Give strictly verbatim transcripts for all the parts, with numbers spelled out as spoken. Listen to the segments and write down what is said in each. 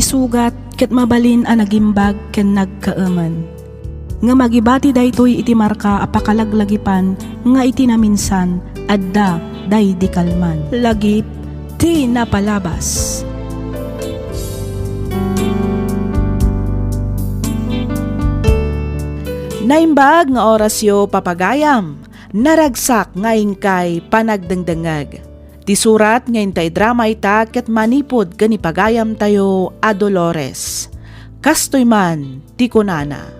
sugat ket mabalin a nagimbag ken nagkaemen. Ngem agibati daytoy iti marka a pakalaglagipan nga iti naminsan, adda daydi kalman. Lagip ti napalabas. Naimbag nga orasyo, papagayam. Naragsak nga inkay panagdengdengngeg. Ti surat nga inta idrama ita ket manipud ken ni pagayamtayo a Dolores. Kastoy man ti kunana,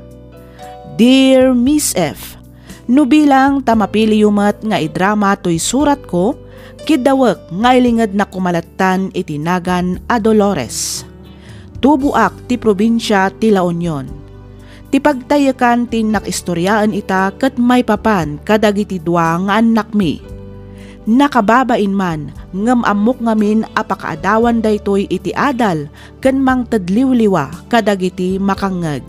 "Dear Miss F, no bilang ta mapiliyo met nga idrama toy suratko, kiddawek nga ilingednak koma lattan iti nagan a Dolores. Tuboak ti probinsia ti La Union. Ti pagtayekan ti innak istoriaen ita ket maipapan kadagiti dua nga annakmi. Nakababain man, ngem ammok ngamin a pakaadawan daytoy iti adal ken mangted liwliwa kadagiti makangngeg.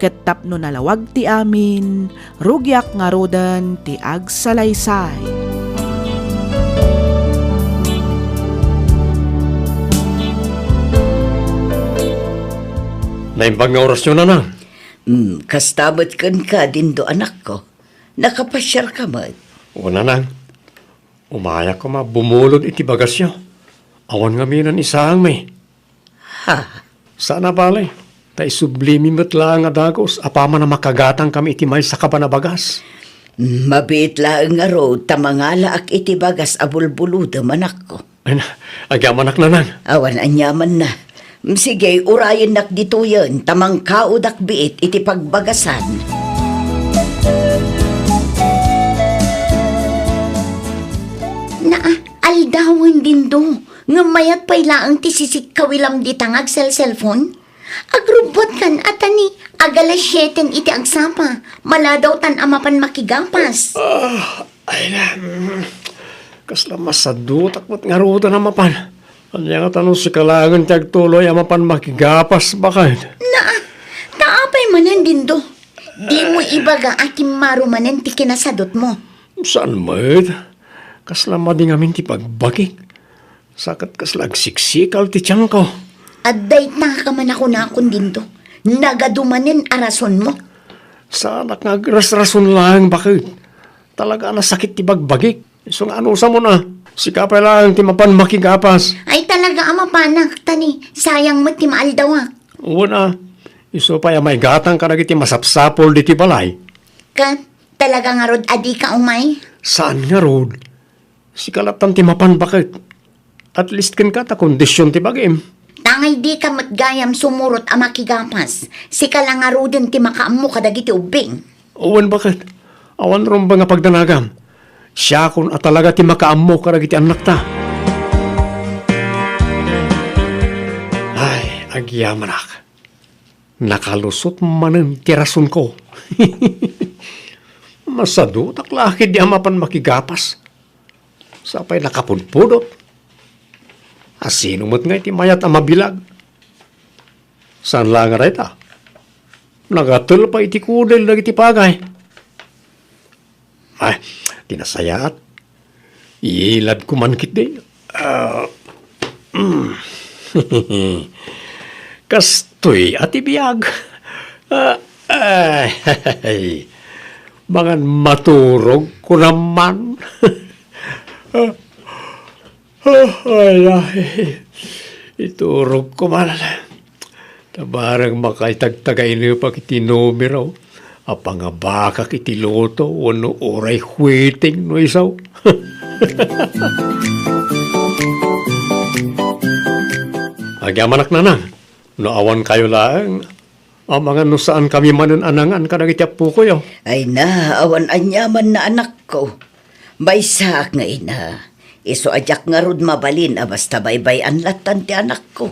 Ket tapno nalawag ti amin, rugiak ngaruden ti agsalaysay." Naimbag nga orasyo, nanang. Hmm, kasta met kenka, Dindo, anakko. Nakapasiarka met? Wen, nanang. Umayak koma bumulod iti bagasyo. Awan ngamin a isaangmi. Ha? Saan a bale, ta isublimi met laeng a dagus apaman a makagatangkami iti maysa kaban a bagas. Mabiit laeng ngarud ta mangalaak iti bagas a bulbulodem, anakko. Ay na, agyamanak, nanang. Awan aniamanna. Sige, urayennak ditoyen ta mangkaodak biit iti pagbagasan. Naa, aldawen, Dindo. Ngem mayat pay laeng ti sisikkawilam dita nga agselselpon? Agrubbuatkan a ta ni agalas sieten iti agsapa, maladawtan a mapan makigapas. Ah, ay na, mm, kasla masadutak met ngaruden a mapan. Ania ngata no sika laengen ti agtuloy a mapan makigapas, baket? Naa, ta apay manen, Dindo? Dimo ibaga a kimmaro manen ti kinasadutmo? Saan met? Kasla madi ngamin ti pagbagik. Sa ket kasla agsiksikal ti tiangko. Adda ita ka man a kunakon, Dindo. Nagadu manen a rasonmo. Saanak nga agrasrason laeng, baket. Talaga a nasakit ti bagbagik. Isu nga anusamon a, sika pay laeng ti mapan makigapas. Ay, talaga a mapanak, ta ni sayang met ti maaldawak. Wen a, isu pay a maigatang kadagiti masapsapul ditoy balay. Ket talaga ngarud a dika umay? Saan ngarud? Sika lattan ti mapan, baket. At least kenka ta kondision ti bagim. Tangay dika met gayam sumurot a makigapas. Sika la ngaruden ti makaammo kadagiti ubbing. Wen, baket. Awan rumbeng a pagdanagam. Siakon a talaga ti makaammo kadagiti annakta. Ay, agyamanak. Nakalusot manen ti rasonko. Masadutak la ketdi a mapan makigapas. Sa pay nakapudpudot. A sino met ngay ti mayat a mabilag? Saan laeng a dayta? Nagatel pay iti kudel dagiti pagay. Ay, ti nasayaat. Iladko man ketdi. Ah, mm. Kastoy a ti biag. Ah, ay, mangan maturog ko naman. Ah, ay, ay. Iturog ko man. Ta bareng makaitagtagainepak iti numero a pangabakak iti loto wenno uray huiting no isu. Agyamanak, nanang, no awan kayo laeng, amangan no saan kami manen a nangan kadagiti appokoyo. Ay na, awan aniamanna, anakko. Maysaak nga ina, isu a diak ngarud mabalin a basta baybay-an lattan ti anakko.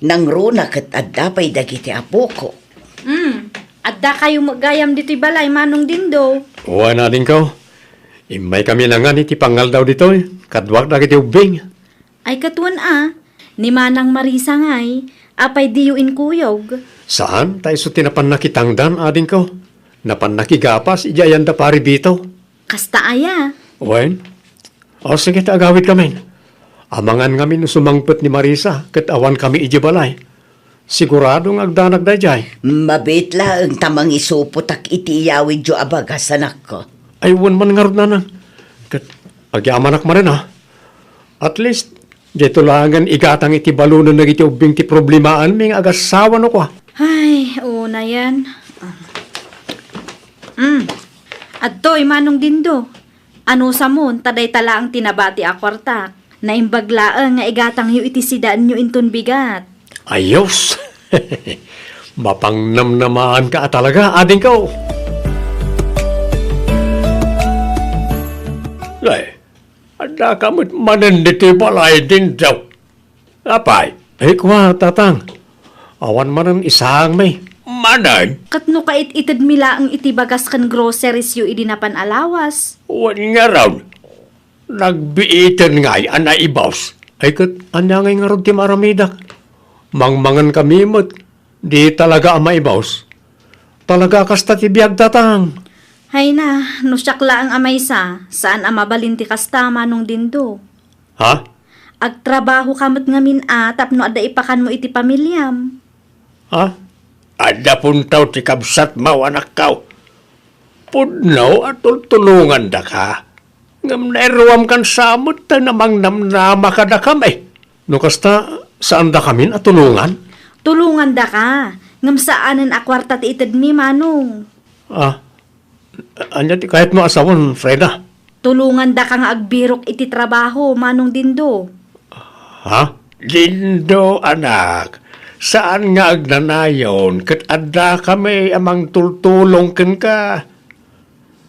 Nangruna ket adda pay dagiti apoko. Hmm, adda kayo met gayam ditoy balay, Manong Dindo? Wen, adingko. Immay kami nangan iti pangaldaw ditoy, kaduak dagiti ubbing. Ay, ket wen a, ni Manang Marisa ngay, apay diyo inkuyog? Saan, ta isu ti napan nakitangdan, adingko. Napan nakigapas idiay ayan da Pari Vito. Kasta aya? Wen? O, sige, ta agawid kami. Amangan ngamin no sumangpet ni Marisa, ket awan kami idiay balay. Sigurado nga agdanak daydiay. Mabiit laeng ta mangisupotak iti iyawidyo a bagas, anakko. Ay, wen man ngarud, nanang. Ket agyamanak manen, a. At least, daytoy laengen igatang iti balunen dagiti ubbing ti problemaanmi nga agassawa no kua. Ay, unayen. Ah. Mm. Adtoy, Manong Dindo. Anusamon, ta dayta laeng ti nabati a kuartak. Naimbag laeng nga igatangyo iti sidaenyo inton bigat. Ayos! Mapangnamnamaanka a talaga, adingko! Nay, addaka met manen ditoy balay, Dindo. Apay? Ay, kua, tatang. Awan manen isaangmi. Manen? Ket no kait-itedmi laeng iti bagas ken groceries-yo idi napan a lawas? Wen ngarud, nagbiiten ngay a naibus. Ay, ket ania ngay ngarud ti maaramidak? Mangmangan kami met, di talaga a maibus. Talaga a kasta ti biag, tatang. Hayna, no siak laeng a maysa, saan a mabalin ti kasta, Manong Dindo. Ha? Agtrabahoka met ngamin a tapno adda ipakanmo iti pamiliam. Ha? Adda puntaw ti kabsatmo, anakko. Pudno a tultulongandaka. Ngem nairuamkan sa met ta namangnamnama kadakami. No kasta, saandakamin a tulongan? Tulongandaka, ngem saanen a kuarta ti itedmi, Manong. Ah, Ania ti kayatmo a sawen, Freda? Tulongandaka nga agbirok iti trabaho, Manong Dindo. Ha? Dindo, anak, saan nga agnanayon ket addakami a mangtultulong kenka.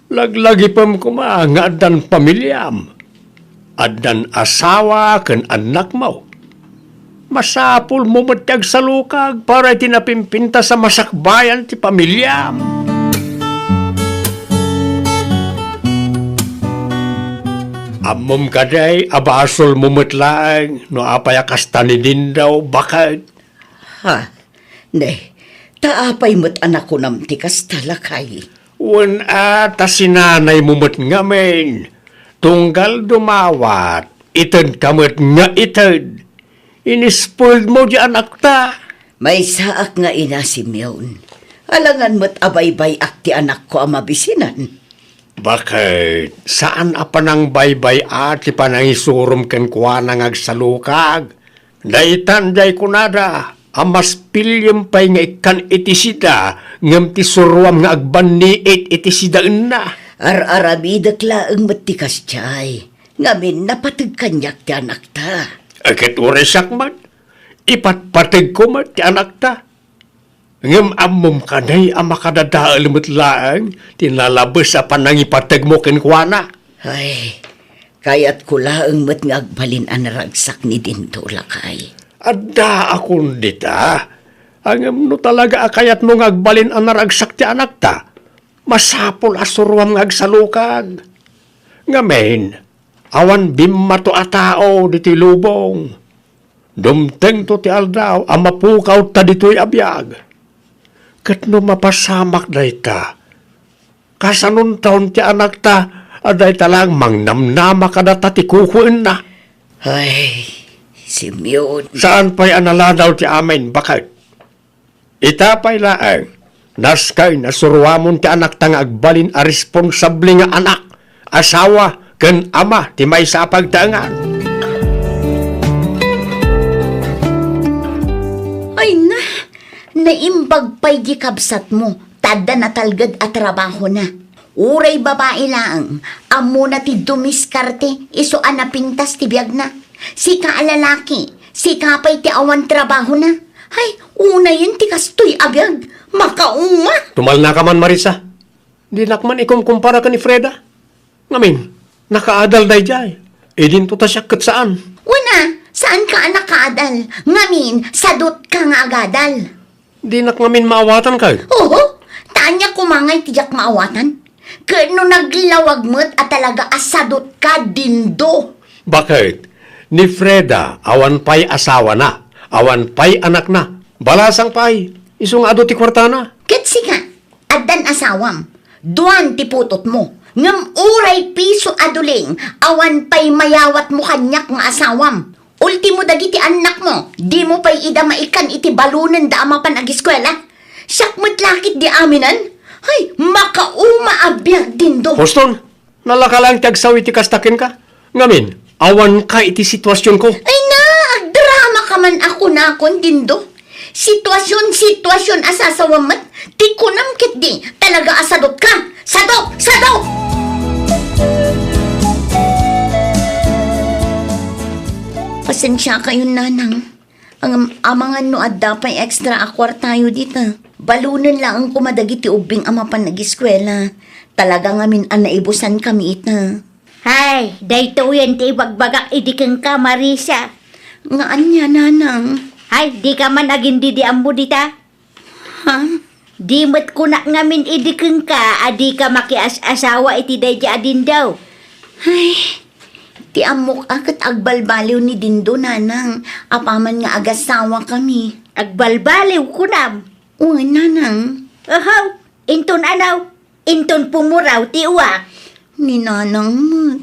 Laglagipem koma nga addan pamiliam. Addan asawa ken annakmo. Masapulmo met ti agsalukag para iti napimpintas a masakbayan ti pamiliam. Ammom kadi a basolmo met laeng no apay a kasta ni Dindo, baket? Ha? Ne, ta apay met a nakunam ti kasta, lakay? Wen a, ta sinanaymo met ngamin. Tunggal dumawat, itedka met nga ited. Inispoilmo di anakta. Maysaak nga ina, Simeon. Alangan met a baybay-ak ti anakko a mabisinan. Baket, saan a panangbaybay-a ti panangisurom kenkuana nga agsalukag? Daytan diay kunada a mas piliem pay nga ikkan iti sida ngem ti suroam nga agbanniit iti sidaenna. Ar-aramidek laeng met ti kasdiay, ngamin napateg kaniak ti anakta. Ket uray siak met, ipatpategko met ti anakta. Ngem ammom kadi a makadadael met laeng ti nalabes a panangipategmo kenkuana. Ay, kayatko laeng met nga agbalin a naragsak ni Dindo, lakay. Addaakon dita. Ngem no talaga a kayatmo nga agbalin a naragsak ti anakta, masapul a suroam nga agsalukag. Ngamin, awan bimmato a tao ditoy lubong. Dumtengto ti aldaw a mapukawta ditoy a biag. Ket no mapasamak dayta, kasanonton ti anakta a dayta laeng mangnamnama kadata ti kukuenna? Ay, Simeon. Saan pay a naladaw ti amin, baket? Ita pay laeng, naskay nasuroamon ti anakta nga agbalin a responsable nga anak, asawa, ken ama ti maysa a pagtaengan. Ay na, naimbag pay di kabsatmo, ta adda natalged a trabahona. Uray babai laeng, ammona ti dumiskarte isu a napintas ti biagna. Sika a lalaki, sika pay ti awan trabahona. Ay, unayen ti kastoy a biag, makauma. Tumalnaka man, Marisa. Dinak man ikumkumpara ken ni Freda. Ngamin, nakaadal daydiay. Idinto ta siak ket saan. Wen a, saanka a nakaadal. Ngamin, sadutka nga agadal. Dinak ngamin maawatan kay? Oho, ta ania koma ngay ti diak maawatan? Ket no naglawag met a talaga a sadutka, Dindo. Baket? Ni Freda, awan pay asawana, awan pay anakna. Balasang pay, isu nga adu ti kuartana. Ket sika, addan asawam, duan ti putotmo, ngem uray piso a duling, awan pay mayawatmo kaniak nga asawam. Ultimo dagiti annakmo, dimo pay ida maikkan iti balonenda a mapan agiskuela. Siak met la ket di aminen? Ay, makauma a biag, Dindo. Boston, nalaka laeng ti agsaw iti kasta kenka. Ngamin, awanka iti situasionko. Ay na, agdramaka man a kunakon, Dindo. Situasion, situasion a sasawam met. Ti kunam ketdi, talaga a sadot ka. Sadot! Sadot! Pasensiakayon, nanang. Ngem amangan no adda pay extra a kuartayo dita. Balonen laeng koma dagiti ubbing a mapan agiskuela. Talaga ngamin a naibusankami ita. Hay, daytoyen ti ibagbagak idi kenka, Marisa. Nga ania, nanang? Hay, dika man agin-idi ammo dita? Ha? Di met kunak ngamin idi kenka a dika makias-asawa iti daydi a Dindo. Ay, ti ammok a ket agbalbaliw ni Dindo, nanang, apaman nga agasawakami. Agbalbaliw, kunam? Wen, nanang. Ahaw, inton anaw? Inton pumuraw ti uwak. Ni nanang met.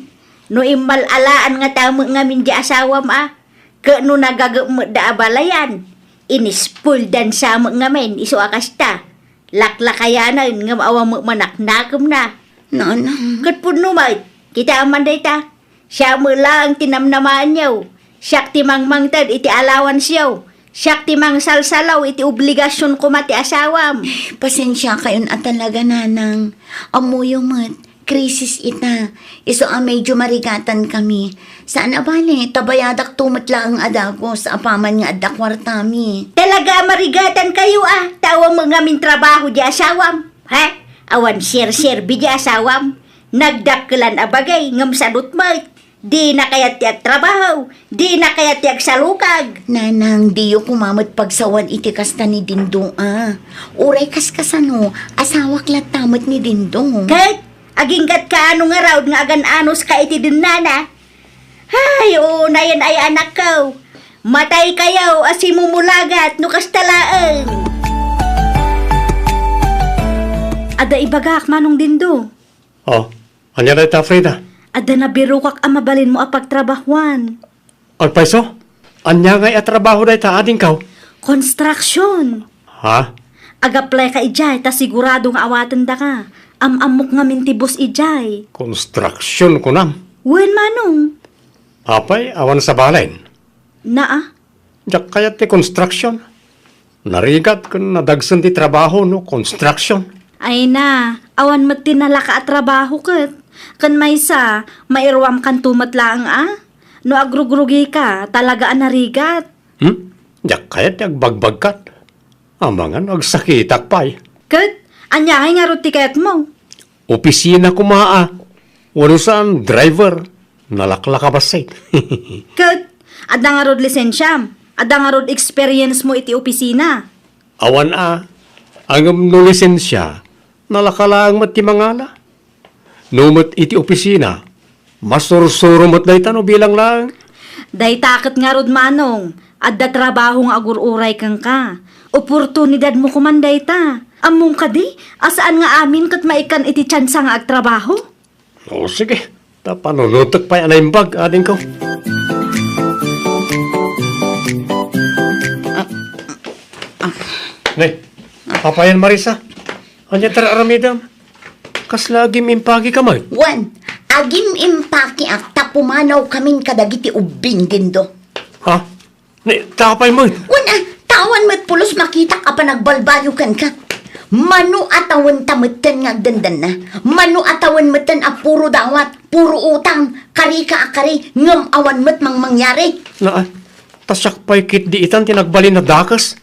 No immal-alaan ngata met ngamin di asawam a, ket no nagagep met da a balayan, inispoildan sa met ngamin isu a kasta. Laklakayanen ngem awan met manaknakemna. Nanang. Ket pudno met, kitaem man dayta. Siak met laeng ti namnamaenyo. Siak ti mangmangted iti allowanceyo. Siak ti mangsalsalaw iti obligasion koma ti asawam. Pasensiakayon a talaga, nanang. Ammoyo met, krisis ita. Isu a medyo marigatankami. Saan a bale, ta bayadakto met laeng a dagus, apaman nga adda kuartami. Talaga a marigatankayo a, ta awan met ngamin trabaho di asawam. Ha? Awan serserbi di asawam. Nagdakkelan a bagay, ngem sadot met. Dina kayat ti agtrabaho, dina kayat ti agsalukag. Nanang, diyo koma met pagsawan iti kasta ni Dindo a. Uray kaskasano, asawak latta met ni Dindo. Ket, agingga't kaano ngarud nga agan-anos ka iti dennana? Hay, unayen ay anakko. Matay kayo a simumulagat no kasta laeng. Adda ibagak, Manong Dindo. Oh, ania dayta, Frida? Adda nabirokak a mabalinmo a pagtrabahuan. Agpayso? Ania ngay a trabaho dayta, adingko? Construction. Ha? Ag-apply ka idiay ta sigurado nga awatendaka. Am-ammok ngamin ti boss idiay. Construction, kunam? Wen, Manong. Apay, awan sabalen? Naa. Diak kayat ti construction. Narigat ken nadagsen ti trabaho no construction. Ay na, awan met ti nalaka a trabaho ket. Ken maysa, mairuamkanto met laeng a. No agrugrugika, talaga a narigat. Hmm? Diak kayat ti agbagbagkat. Amangan no agsakitak pay. Ket, ania ngay ngarud ti kayatmo? Opisina koma a. Wenno saan, driver. Nalaklaka bassit. Ket, adda ngarud lisensiam? Adda ngarud experience mo iti opisina? Awan a. Ngem no lisensia, nalaka laeng met ti mangala. No met iti opisina, masursuro met dayta no bilang laeng. Dayta ket ngarud, Manong, adda trabaho nga agur-uray kenka. Oportunidad mo koman dayta. Ammom kadi a saan nga amin ket maikkan iti tiansa nga agtrabaho? O, sige. Ta panunutek pay a naimbag, adingko. Ne, apayen, Marisa? Ania ti ar-aramidem? Kasla agim-impakeka met? Wen, agim-impakeak ta pumanawkamin kadagiti ubbing, Dindo. Ha? Ne, ta apay met? Wen a, ta awan met pulos makitak a panagbalbaliw kenka. Mano a tawenta metten nga agdandanna. Mano a tawen metten a puro dawat, puro utang, karika a kari, ngem awan met mangmangyari. Naa, ta siak pay ketdi itan ti nagbalin a dakes.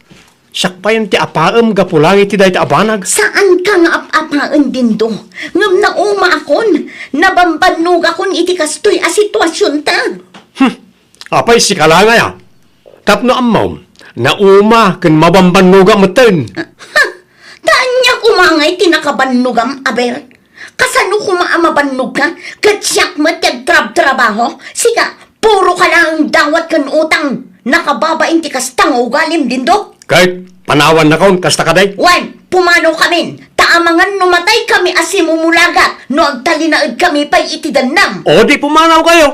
Siak payen ti apaem gapu laeng iti dayta a banag. Saanka nga ap-apaen, Dindo. Ngem naumaakon, nabambannogakon iti kastoy a situasionta. Hmm. Apay, sika la ngay a? Tapno ammom, nauma ken mabambannoga metten. Ha? Ta ania koma ngay ti nakabannogam, aber? Kasano koma a mabannogka? Ket siak met ti agtrabtrabaho? Sika, puro ka laeng dawat ken utang. Nakababain ti kasta nga ugalim, Dindo. Ket, panawannakon, kasta kadi? Wen, pumanawkamin. Ta amangan no mataykami a simumulagat no agtalinaedkami pay iti dannam. O di pumanawkayo.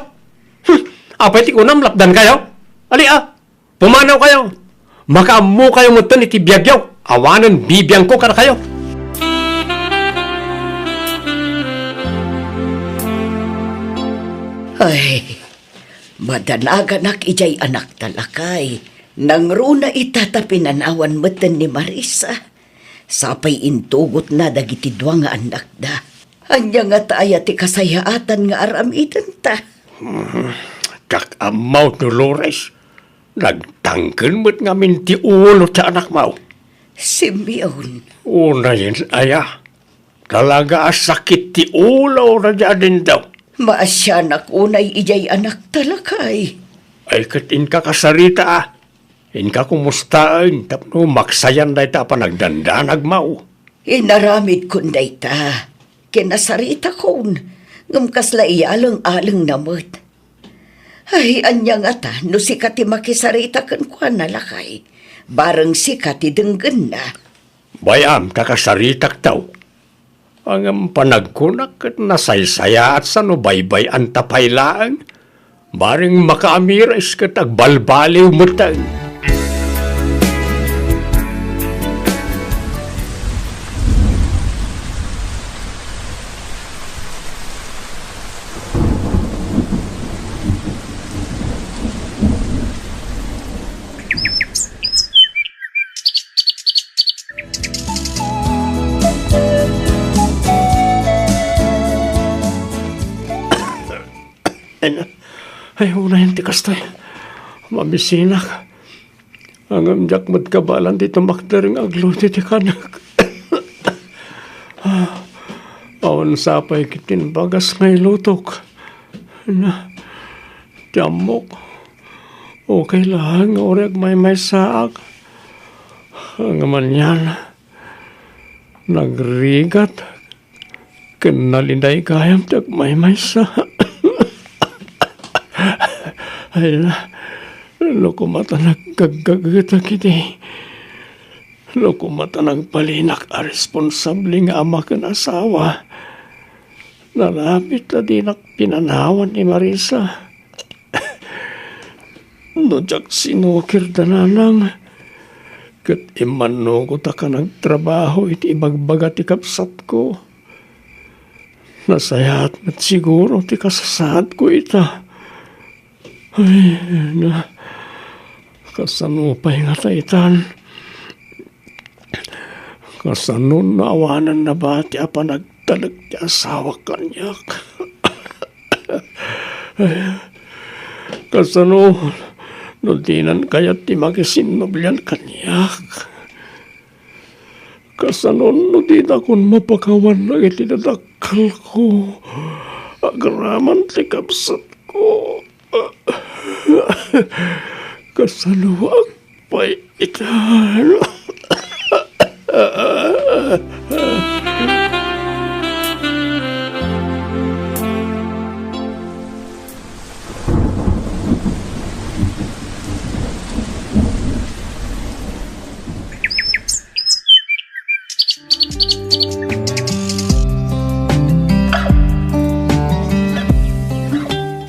Hmm, apay ti kunam, lapdankayo? Ali a, pumanawkayo. Makaammokayo metten iti biagyo. Awanen bibiangko kadakayo. Ay, madanaganak idiay anakta, lakay. Nangruna ita ta pinanawan metten ni Marisa. Sapay intugotna dagiti dua nga annakda. Ania ngata aya ti kasayaatan nga aramidenta? Hmm, diak ammo, Dolores. Nagtangken met ngamin ti ulo ti anakmo. Simeon. Unayen aya? Talaga a sakit ti ulo dayta a dindaw. Maasianak unay idiay anakta, lakay. Ay, ket inka kasarita a. Inka kumustaen tapno maksayan dayta a panagdandanagmo. Inaramidkon dayta. Kinasaritakon. Ngem kasla iyaleng-alengna met. Ay, ania ngata no sika ti makisarita kenkuana, lakay? Bareng sika ti denggenna. Bay-am ta kasaritakto. Ngem panagkunak ket nasaysayaat sano baybay-anta pay laeng. Bareng makaamiris ket agbalbaliw metten. Ay, na. Ay, unayen ti kastoy. Mamisinak. Ngem diak met kabaelan ti tumakder nga agluto ti kanek. Awan sapay ket ti imbagas nga ilutok. Na, ti ammok. Okay laeng nga uray agmaymaysaak. Ngem anian, nagrigat ken nalidaygayam ti agmaymaysa. Ay, no koma ta naggaggaggetak iti, no koma ta nagbalinak a responsable nga ama ken asawa, narapit ta dinak pinanawan ni Marisa. No diak sinukirda, Nanang, ket immannokotak a nagtrabaho iti ibagbaga ti kabsatko. Nasayaat met siguro ti kasasaadko ita. Ay, na, kasano pay ngata itan? Kasano no awanen nabati a panagtalek ti asawak kaniak? Kasano no dinan kayat ti makisinnublian kaniak? Kasano no dinakon mapakawan dagiti dadakkelko? Agraman ti kabsatko. Kasanoak pay ita?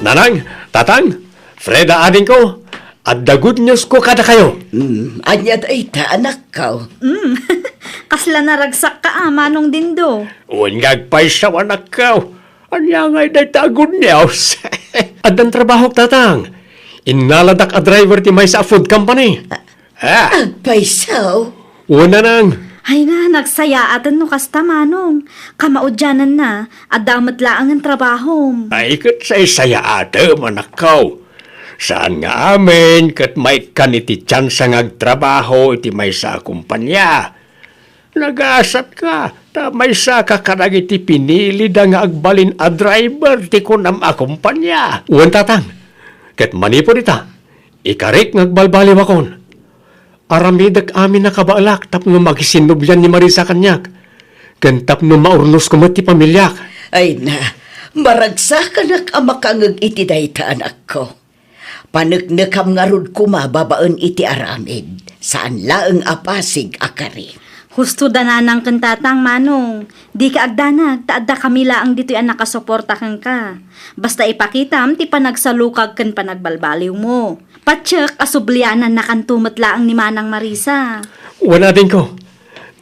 Nanang, Tatang, Freda, adingko, adda good news ko kadakayo. Hmm, ania dayta, anakko? Hmm, kasla naragsakka a, Manong Dindo. Wen nga agpayso, anakko. Ania ngay dayta a good news? Addan trabahok, Tatang. Innaladak a driver ti maysa a food company. Ah. Agpayso? Wen, Nanang. Ay na, nagsayaaten no kasta, Manong. Kamaudiananna, adda met laengen trabahom. Ay, ket saysayaatem, anakko. Saan nga amin ket maikkan iti tsansa nga agtrabaho iti maysa a kompania. Nagasatka, ta maysaka kadagiti pinilida nga agbalin a driver ti kunam a kompania. Wen, Tatang. Ket manipud ita, ikarik nga agbalbaliwakon. Aramidek amin a kabaelak tapno makisinnublian ni Marisa kaniak, ken tapno maurnosko met ti familiak. Ay na, maragsakanak a makangeg iti dayta, anakko. Paneknekam ngarud koma babaen iti aramid, saan laeng a pasig a kari. Husto da nanang ken tatang, manong. Dika agdanag, ta adda kami laeng ditoy a nakasuporta kenka. Basta ipakitam ti panagsalukag ken panagbalbaliwmo. Patiek a sublianannakanto met laeng ni Manang Marisa. Wen, adingko,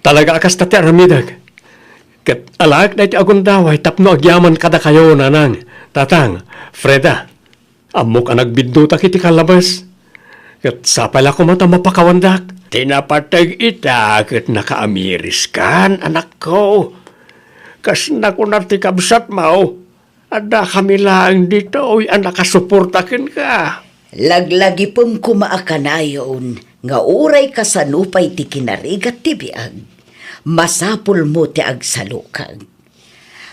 talaga a kasta ti aramidek. Ket alaek daytoy a gundaway tapno agyaman kadakayo, nanang, tatang, Freda. Ammok a nagbiddutak iti kalabes, ket sapay la koma ta mapakawandak. Ti napateg ita ket nakaamiriskan, anakko. Kas nakuna ti kabsatmo, adda kami laeng ditoy a nakasuporta kenka. Laglagipem koma a kanayon nga uray kasano pay ti kinarigat ti biag, masapulmo ti agsalukag.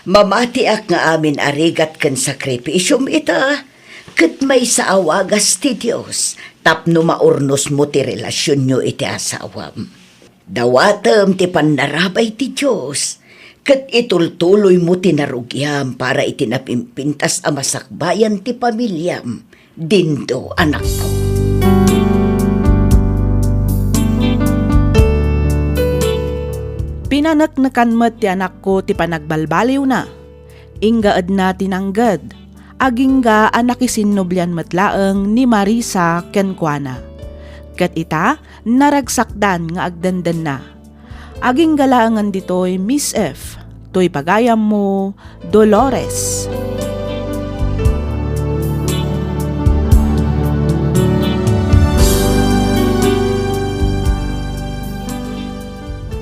Mamatiak nga amin a rigat ken sakripisiom ita, ket maysa a wagas ti Dios tapno maurnosmo ti relasionyo iti asawam. Dawatem ti pannarabay ti Dios, ket itultuloymo ti narugiam para iti napimpintas a masakbayan ti pamiliam. Dindo, anakko. Pinaneknekan met ti anakko ti panagbalbaliwna. Inggaedna ti nangged. Agingga a nakisinnublian met laeng ni Marisa kenkuana. Ket ita, naragsakdan nga agdendenna. Agingga laengen ditoy, Miss F. Toy pagayammo, Dolores.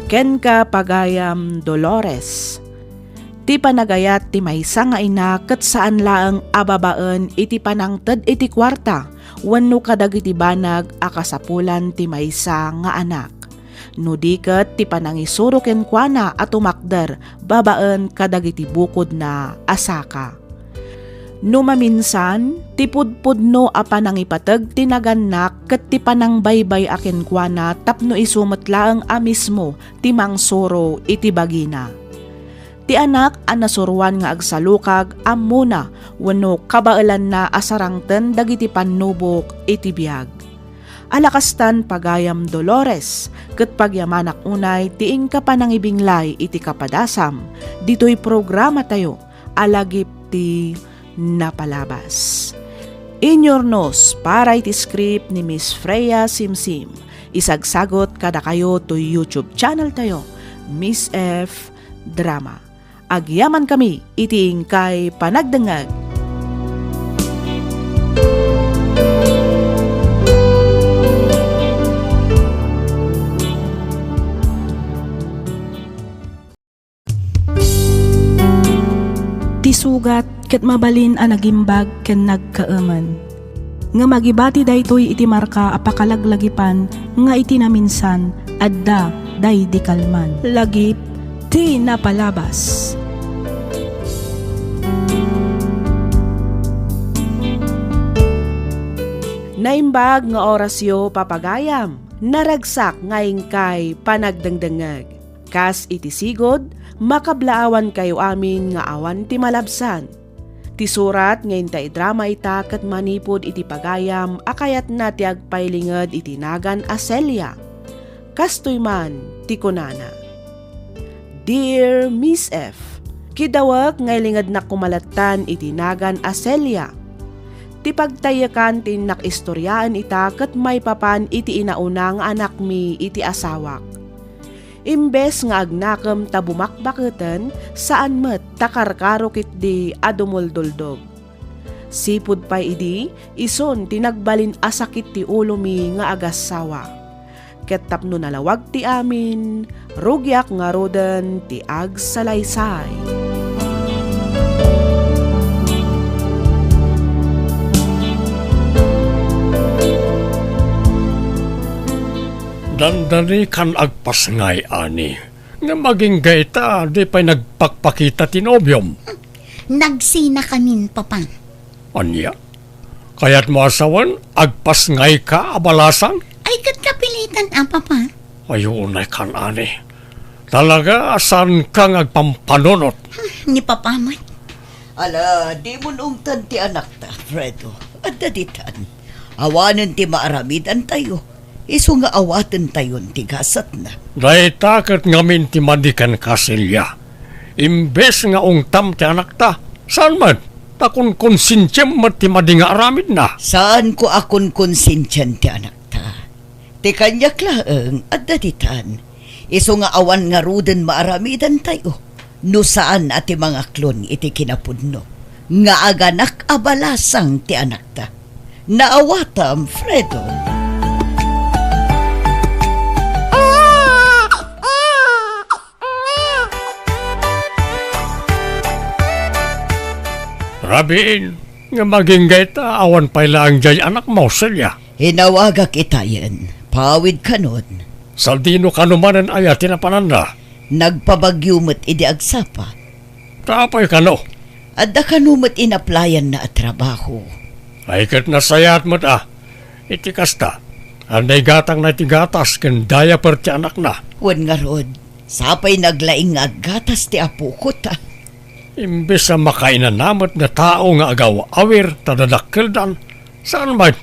Kenka, pagayam Dolores. Ti panagayat ti maysa nga ina ket saan laeng a babaen iti panangted iti kuarta wenno kadagiti banag a kasapulan ti maysa nga anak. No di ket ti panangisuro kenkuana a tumakder babaen kadagiti bukodna a saka. No maminsan, ti pudpudno a panangipateg ti nagannak ket ti panangbaybay-a kenkuana tapno isu met laeng a mismo ti mangsuro iti bagina. Ti anak a nasuroan nga agsalukag, ammona wenno kabaelanna a sarangten dagiti pannubok iti biag. Ala kastan, pagayam Dolores, ket pagyamanak unay ti inka panangibinglay iti kapadasam ditoy programatayo a Lagip ti Napalabas. Inyurnos para iti script ni Miss Freya Simsim. Isagsagot kadakayo toy YouTube channel tayo, Miss F Drama. Agyamankami iti inkay panagdengngeg. Ti sugat ket mabalin a nagimbag ken nagkaemen. Ngem agibati daytoy iti marka a pakalaglagipan nga iti naminsan, adda daydi kalman. Lagip ti Napalabas. Naimbag nga orasyo, papagayam. Naragsak nga inkay panagdengdengngeg. Kas iti sigud, makablaawankayo amin nga awan ti malabsan. Ti surat nga inta idrama ita ket manipud iti pagayam a kayatna ti agpailinged iti nagan a Celia. Kastoy man ti kunana, Dear Miss F, kidawek nga ilingednak koma lattan iti nagan a Celia. Ti pagtaykan ti innak istoriaen ita ket maipapan iti inauna nga anakmi iti asawak. Imbes nga agnakem ta bumakbaketen, saan met ta karkaro ketdi a dumulduldog. Sipud pay idi, isun ti nagbalin a sakit ti ulomi nga agassawa. Ket tapno nalawag ti amin, rugiak ngaruden ti agsalaysay. Dandani kan agpasngay, ani. Ngem agingga ita, di pay nagpakpakita ti nobiom. Nagsinakamin, Papa. Ania? Kayatmo a sawen, agpasngayka a balasan? Ay, ket kapilitan a, Papa. Ay, unay kan, ani. Talaga a saanka nga agpampanunot. Hmm, ni Papa met. Ala, dimon ungtan ti anakta, Fredo. Adda ditan. Awanen ti maaramidantayo. isu nga awatentayon ti gasatna. Dayta ket ngamin ti madi kenka, Celia. Imbes nga ungtam ti anakta, saan met ta kunkonsensiam met ti madi nga aramidna. Saanko a kunkonsensian ti anakta. Ti kaniak laeng, adda ditan. Isu nga awan ngaruden maaramidentayo no saan a ti mangaklon iti kinapudno nga aganak a balasang ti anakta. Naawatam, Fredo. Rabiin, nga maginggay ta awan pay laeng jay anakmo, Celia. Inawagak itayen, paawid kanon. Sadino kano manen aya ti napananna? Nagbabagyo met idi agsapa. Ta apay kano? Adda kano met inaplayanna a trabaho. Ay ket nasayaat met a. Iti kasta, ania igatangna iti gatas ken diaper ti anakna? Wen ngarud, sapay naglaing nga aggatas ti apoko ta. Imbes a makainanamet nga tao nga agaw-awir ta dadakkeldan, saan met,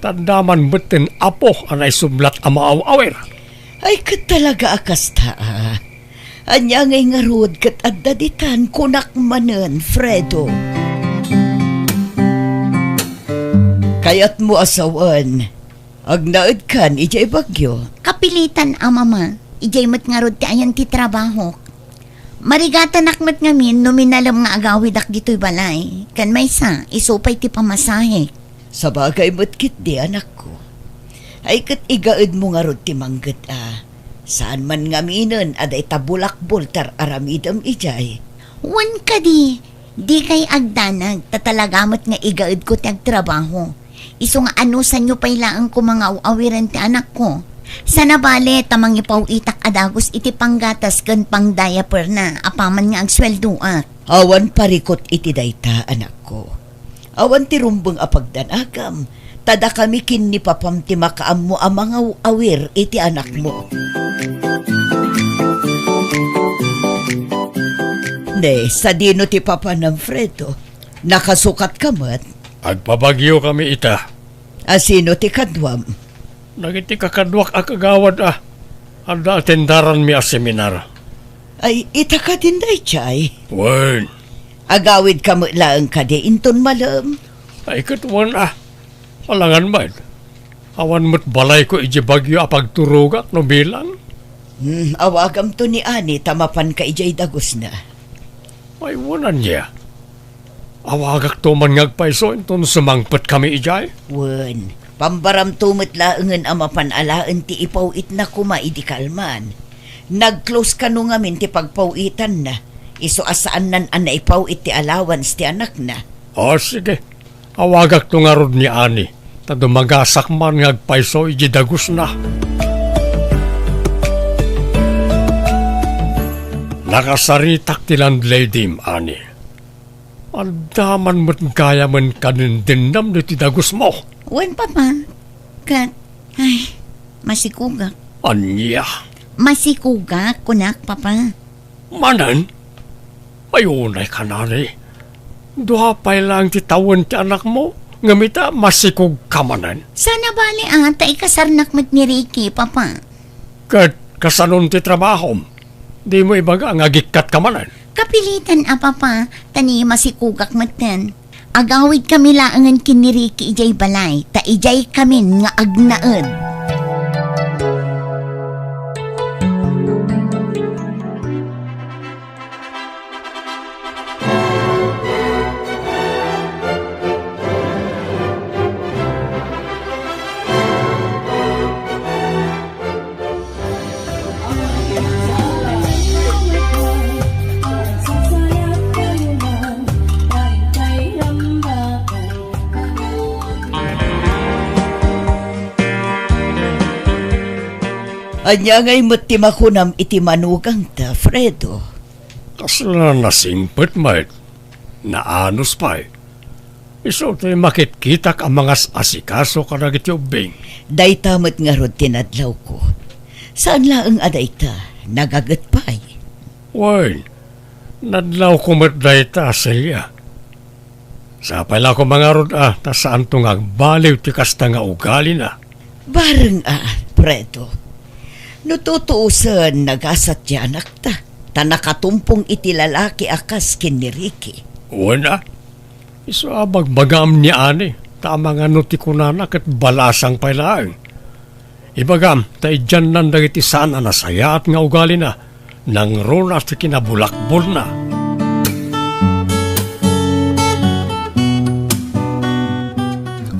ta adda man metten apo a naisublat a maaw-awir. Ay, ket talaga a kasta, a. Ania ngay ngarud ket adda ditan, kunak manen, Fredo? Kayatmo a sawen, agnaedkan idiay Baguio? Kapilitan a, Mama. Idiay met ngarud ti ayan ti trabahok. Marigatanak met ngamin no minalem nga agawidak ditoy balay. Ken maysa, isu pay ti pamasahek. Sabagay met ketdi, anakko. Ay ket igaedmo ngarud ti mangget a. Saan man ngaminen a dayta bulakbol ti ar-aramidem idiay. Wen kadi, dikay agdanag, ta talaga met nga igaedko ti agtrabaho. Isu nga anusanyo pay laeng koma nga aw-awiren ti anakko. Sana bale ta mangipaw-itak a dagus iti panggatas ken pangdiaperna apaman nga agsueldoak. Awan parikut iti dayta, anakko. Awan ti rumbeng a pagdanagam, ta dakami ken ni papam ti makaammo a mangaw-awir iti anakmo. Ne, sadino ti papanam, Fredo? Nakasukatka met? Agpabagiokami ita. A sino ti kaduam? Dagiti kakaduak a kagawad a adda atendaranmi a seminar. Ay, ita kadin daydiay? Wen. Agawidka met laeng kadi inton malem? Ay, ket wen a. Alangan met. Awan met balayko idiay Baguio a pagturogak no bilang. Hmm, awagamto ni Ani ta mapanka idiay dagusna. Ay, wen ania. Awagakto man nga agpayso inton sumangpetkami idiay? Wen, pambaramto met laengen a mapan alaen ti ipaw-itna koma idi kalman. Nag-close kano ngamin ti pagpaw-itanna, isu a saannan a naipaw-it ti allowance ti anakna. O, sige. Awagakto ngarud ni Ani, ta dumagasak man nga agpayso idiay dagusna. Nakasaritak ti landladyem, Ani. Adda man met gayamen kadindennam ditoy dagusmo. Wen, Papa. Ket, ay, masikugak. Ania? Masikugak, kunak, Papa. Manen? Ay, unay ka, Ani. Dua pay laeng ti tawen ti anakmo, ngem ita, masikugka manen. Sana bale a, ta ikasarnak met ni Ricky, Papa. Ket kasanon ti trabahom? Dimo ibaga nga agikkatka manen? Kapilitan a, Papa, ta ni masikugak metten. Agawidkami laengen ken ni Ricky idiay balay, ta idiaykamin nga agnaed. Ania ngay met ti makunam iti manugangta, Fredo? Kasla nasingpet met, naanus pay. Isu ti makitkitak a mangas-asikaso kadagiti ubbing. Dayta met ngarud ti nadlawko. Saan laeng a dayta, nagaget pay. Wen, nadlawko met dayta, Celia. Sapay la koma ngarud a, ta saanto nga agbaliw ti kasta nga ugalina. Bareng a, Alfredo. No tutuosen, nagasat ti anakta, ta nakatumpong iti lalaki a kas ken ni Ricky. Wen a, isu a bagbagam ni Ani, ta amangan no ti kunana ket balasang pay laeng. Ibagam, ta idiannan dagiti saan a nasayaat nga ugalina, nangruna ti kinabulakbolna.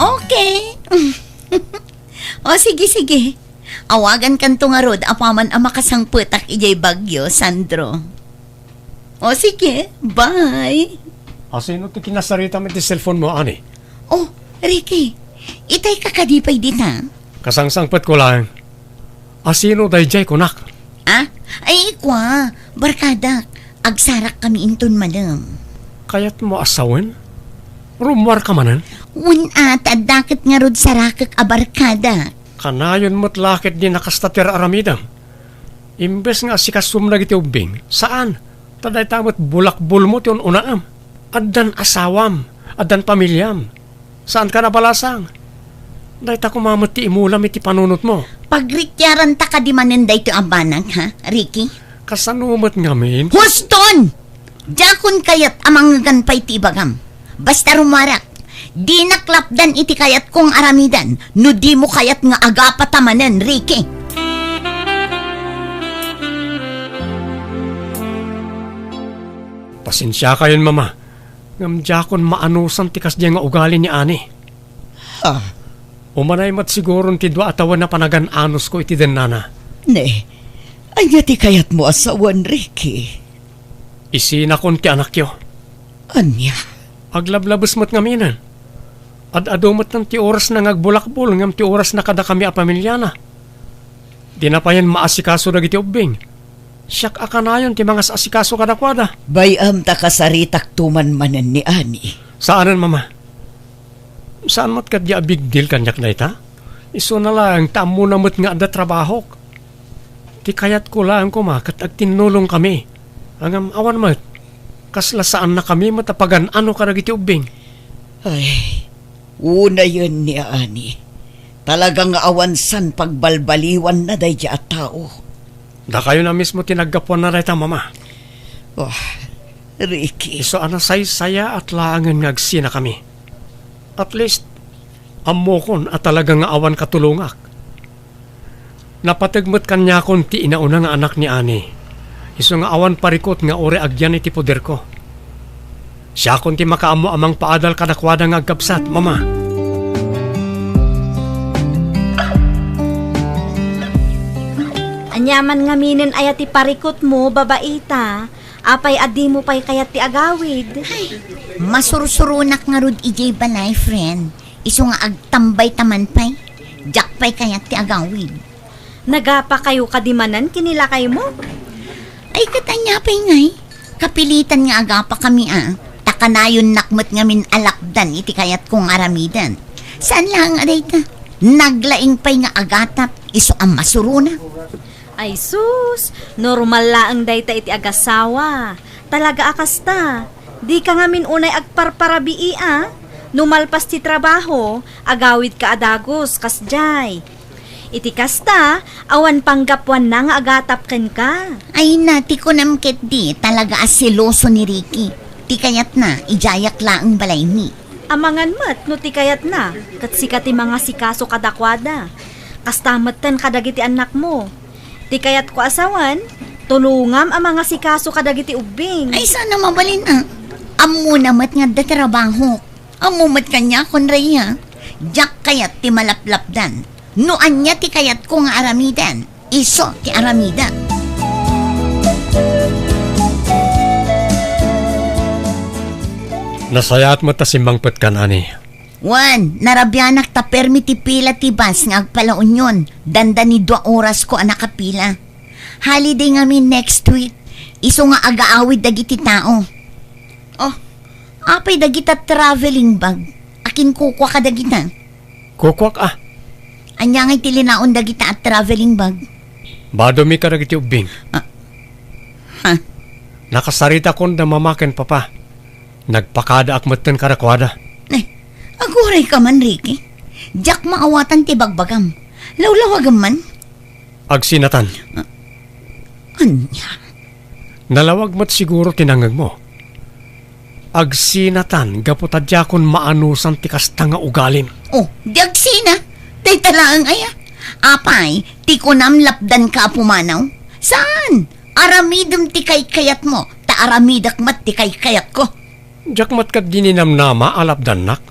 Okay. O, sige, sige. Awagankanto ngarud apaman a makasangpetak idiay Baguio, Sandro. O, sige, bye. Asino ti kinasaritam iti cellphone mo, Ani? O, Ricky, itay ka kadi pay dita? Kasangsangpetko laeng. Asino daydiay kunak? Ah? Ay, ikua, barkadak. Agsarak kami inton manem. Kayatmo a sawen? Rummuar ka manen? Wen a, ta adda ket ngarud sarakek a barkadak. Kanayon met la ketdi a kasta ti ar-aramidem. Imbes nga asikasum dagiti ubbing, saan, ta dayta met bulakbolmo ti un-unaem. Addan asawam, addan pamiliam. Saanka a balasang. Dayta koma met ti imulam iti panunotmo. Pagrikkiaranta kadi manen daytoy a banag, ha, Ricky? Kasano met ngamin? Huston! Diakon kayat a mangngegan pay ti ibagam. Basta rummuarak, dinak lapdan iti kayatko nga aramiden no dimo kayat nga agapata manen, Ricky. Pasensiakayon, Mama, ngem diakon maanusan ti kasdiay nga ugali ni Ani. Ah. Umanay met siguron ti dua a tawen a panagan-anusko iti dennana. Ne, ania ti kayatmo a sawen, Ricky? Isinakon ti anakyo. Ania? Aglablabes met ngaminen. Ad-adu metten ti orasna nga agbulakbol ngem ti orasna kadakami a pamiliana. Dina payen maasikaso dagiti ubbing. Siak a kanayon ti mangas-asikaso kadakuada. Bay-am ta kasaritakto man manen ni Ani. Saanen, Mama. Saan met ketdi a big deal kaniak dayta. Isuna laeng ta ammona met nga adda trabahok. Ti kayatko laeng koma ket agtinnulongkami. Ngem awan met. Kasla saannakami met a pagan-ano kadagiti ubbing. Ay, unayen ni Ani. Talaga nga awan san pagbalbaliwanna daydiay a tao. Dakayo na mismo ti naggapuanna dayta, Mama. Oh, Ricky. Isu a nasaysayaat laengen nga agsinakami. At least, ammokon a talaga nga awan katulongak. Napateg met kaniakon ti inauna nga anak ni Ani. Isu nga awan parikut nga uray agyan iti poderko. Siakon ti makaammo a mangpaadal kadakuada nga agkabsat, Mama. Aniaman ngaminen aya ti parikutmo, babaita? Apay a dimo pay kayat ti agawid? Ay, masursuronak ngarud idiay balay, friend. Isu nga agtambay ta man pay. Diak pay kayat ti agawid. Nagapakayo kadi manen ken ni lakaymo? Ay, ket ania pay ngay? Kapilitan nga agapakami a. Ta kanayonnak met ngamin a lapdan iti kayatko nga aramiden. Saan laeng a dayta? Naglaing pay nga agatap, isu a masurona. Ay sus, normal laeng dayta iti agasawa. Talaga a kasta. Dika ngamin unay agparparabii a. No malpas ti trabaho, agawidka a dagus, kasdiay. Iti kasta, awan panggapuanna nga agatap kenka. Ay na, ti kunam ketdi, talaga a seloso ni Ricky. Ti kayatna, idiayak laeng balaymi. Amangan met no ti kayatna, ket sika ti mangasikaso kadakuada. Kasta metten kadagiti annakmo. Ti kayatko a sawen, tulongam a mangasikaso kadagiti ubbing. Ay, saan a mabalin a. Ammona met nga adda trabahok. Ammo met kaniakon, Rhea. Diak kayat ti malaplapdan. No ania ti kayatko nga aramiden, isu ti aramidek. Nasayaat met ta simmangpetkan, Ani. Wen, narabianak ta permi ti pila ti bus nga agpala-Union. Dandani dua orasko a nakapila. Holiday ngamin next week. Isu nga agaawid dagiti tao. Oh, apay dagita traveling bag? Akin kukua kadagita? Kukuak a. Ania ngay ti linaon dagita a traveling bag? Badomi kadagiti ubbing. Ah. Ha? Nakasaritakon da mama ken papa. Nagpakadaak metten kadakuada. Eh, aguray ka man, Ricky. Diak maawatan ti bagbagam. Lawlawagem man. Agsinatan. Ania? Nalawag met siguro ti nangngegmo. Agsinatan gapu ta diakon maanusan ti kasta nga ugalim. Oh, di agsina. Dayta laeng aya. Apay, ti kunam lapdanka a pumanaw? Saan? Aramidem ti kaykayatmo, ta aramidek met ti kaykayatko. Diak met ket dininamnama a lapdannak.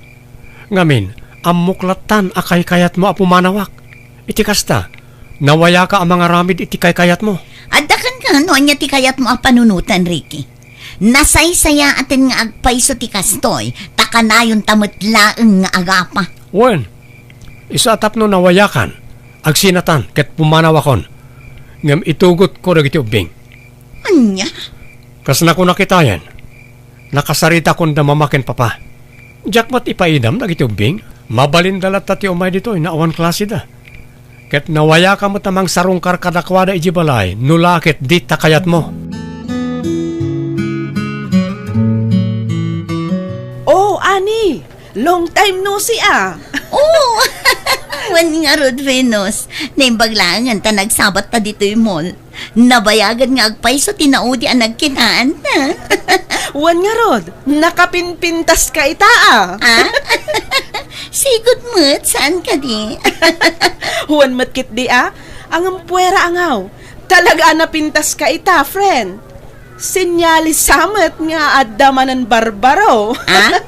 Ngamin, ammok lattan a kaykayatmo a pumanawak. Iti kasta, nawayaka a mangaramid iti kaykayatmo. Adda kenka no ania ti kayatmo a panunoten, Ricky. Nasaysayaaten nga agpayso ti kastoy, ta kanayonta met laeng nga agapa. Wen, isu a tapno nawayakan, agsinatan ket pumanawakon, ngem itugotko dagiti ubbing. Ania? Kas nakuna kitayen, nakasaritakon da mama ken papa. Diak met ipaidam dagiti ubbing. Mabalinda latta ti umay ditoy no awan klaseda. Ket nawayaka met a mangsarungkar kadakuada idiay balay no la ket dita kayatmo. Oh, Ani! Long time no see, ah! Oh! Wen ngarud, Venus. Naimbag laengen ta nagsabatta ditoy mall. Nabayagen nga agpayso ti naudi a nagkitaanta. Wen ngarud, nakapinpintaska ita, ah. Ah? Sigud met, saan kadi? Wen met ketdi, ah. Ngem puera a ngaw. Talaga a napintaska ita, friend. Senyales sa met nga adda manen barbaro. Ah?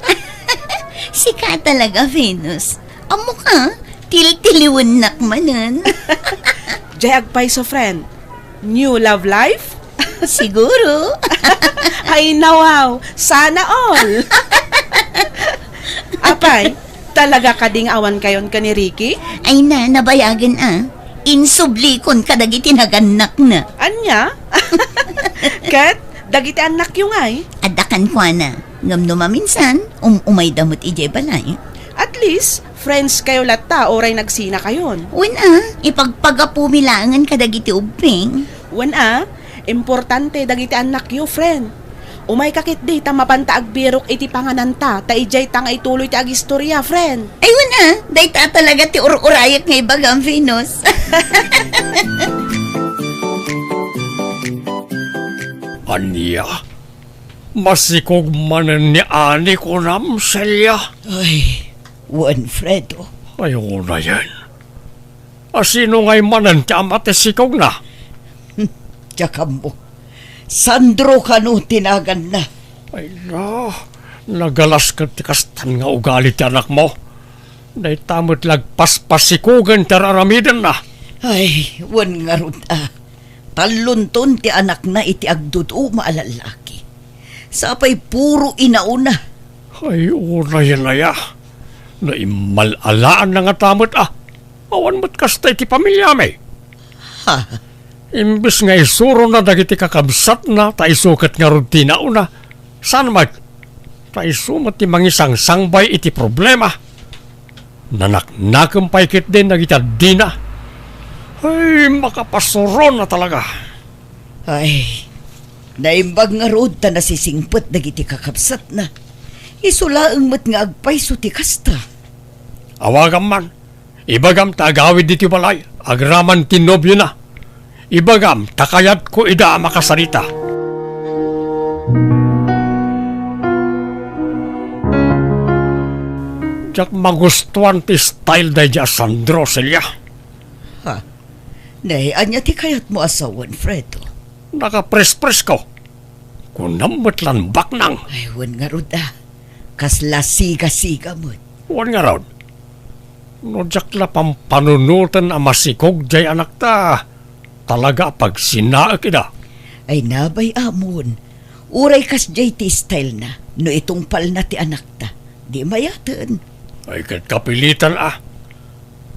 Sika talaga, Venus. Ammoka, tiltiliwennak manen. Diay agpayso, friend. New love life? Siguro. Ay, nawaw. Sana all. Apay, talaga kadi nga awankayon ken ni Ricky? Ay na, nabayagen a. Insublikon kadagiti nagannakna. Ania? Ket dagiti annakyo ngay? Adda kenkuana. Ngem no maminsan, um-umayda met idiay balay. At least, friends kayo latta uray nagsinakayon. Wen a, ipagpagapumi laengen kadagiti ubbing. Wen a, importante dagiti annakyo, friend. Umayka ketdi ta mapanta agbirok iti pangananta, ta idiayta nga ituloy ti agistorya, friend. Ay, wen a, dayta talaga ti ur-urayek nga ibagam, Venus. Ania? Masikog manen ni Ani, kunam, Celia? Ay, wen, Fredo. Ay, unayen. A, sino ngay manen ti ama ti sikogna? Hmm, diak ammo. Sandro kano ti naganna. Ay na, nagalas ket ti kastan nga ugali ti anakmo. Dayta met la agpaspasikogen ti ar-aramidenna. Ay, wen ngarud a. Tallonton ti anakna iti agduduma a lallaki. Sapay puro inaona. Ay, unayen aya. Naimmal-alaanna ngata met a. Awan met kasta iti pamiliami. Ha? Imbes nga isurona dagiti kakabsatna, ta isu ket ngarud ti nauna. Saan met? Ta isu met ti mangisangsangbay iti problema. Nanaknakem pay ketdin dagiti addina. Ay, makapasurona talaga. Ay, naimbag ngarud ta nasisingpet dagiti kakabsatna. Isu laeng met nga agpayso ti kasta. Awagam man. Ibagam ta agawid ditoy balay agraman ti nobiona. Ibagam ta kayatko ida a makasarita. Diak magustuan ti style daydi a Sandro, Celia. Ha? Nay, ania ti kayatmo a sawen, Fredo? Nakaprespresko. Kunam met lan baknang. Ay, wen ngarud a. Kasla siga-siga met. Wen ngarud. No diak la pampanunoten a masikog diay anakta, talaga a pagsinaek ida. Ay nabay, amon. Uray kasdiay ti stylena, no itungpalna ti anakta, di mayaten. Ay ket kapilitan a.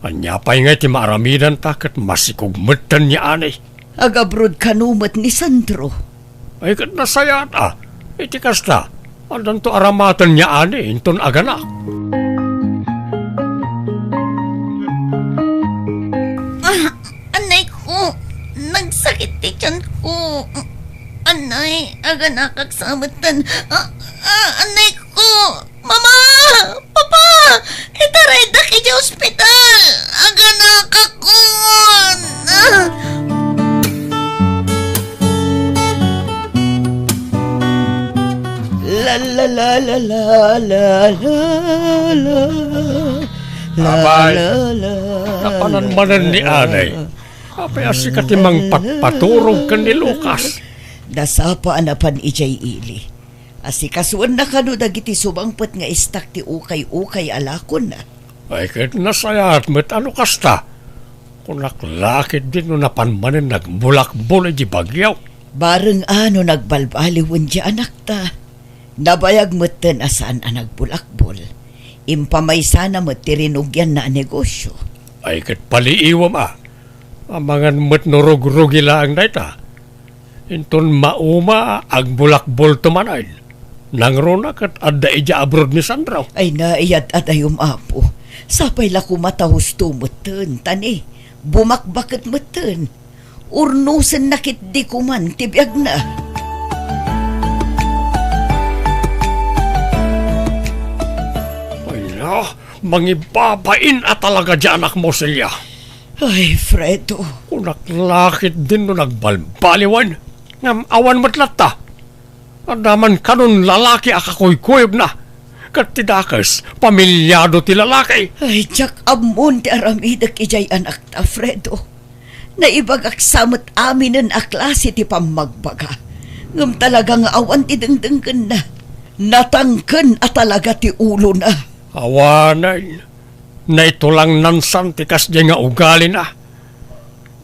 Ania pay ngay ti maaramidanta ket masikog metten ni Ani. Agabroad kano met ni Sandro. Ay, ket nasayaat a. Iti kasta, addanto aramaten ni Ani inton aganak. Ah, anay ko, nagsakit ti tiyan ko. Anay, aganakak sa metten. Ah, ah, anay ko. Mama! Papa! Itaraydak idiay ospital! Aganakakon! Ah! La, la, la, la, la. La, Abay, la, la, napanan la, manen ni la. Anay. Apay a sika ti mangpatpaturog ken ni Lucas? Nasapa a napan idiay ili. Asikasuenna kano dagiti sumangpet nga istak ti ukay-ukay a lakonna. Ay, ket nasayaat met a no kasta. Kunak la ketdi no napan manen nagbulakbol iti bagyo. Bareng a no nagbalbaliwen ti anakta. Nabayag metten a saan a nagbulakbol. Impamaysana met ti rinugianna a negosio. Ay, ket paliiwem a. Amangan met no rugrugi laeng dayta. Inton mauma, agbulakbolto manen. Nangruna ket adda idiay abroad ni Sandro. Ay, naiyad-adayom, Apo. Sapay la koma ta husto metten, ta ni, bumakbaket metten. Urnosenna ketdi koman ti biagna. Ay, na, mangibabain a talaga diay anakmo, Celia. Ay, Fredo. Kunak la ketdin no nagbalbaliwen. Ngem awan met latta. Adda man kanon lalaki a kakuykuyogna. Ket ti dakes, pamilyado ti lalaki. Ay, diak ammon ti aramidek idiay anakta, Fredo. Naibagak sa met aminen a klase ti pammagbaga. Ngem talaga nga awan ti dengdenggenna. Natangken a talaga ti ulona. Awanen. Naitulangnan san ti kasdiay nga ugalina.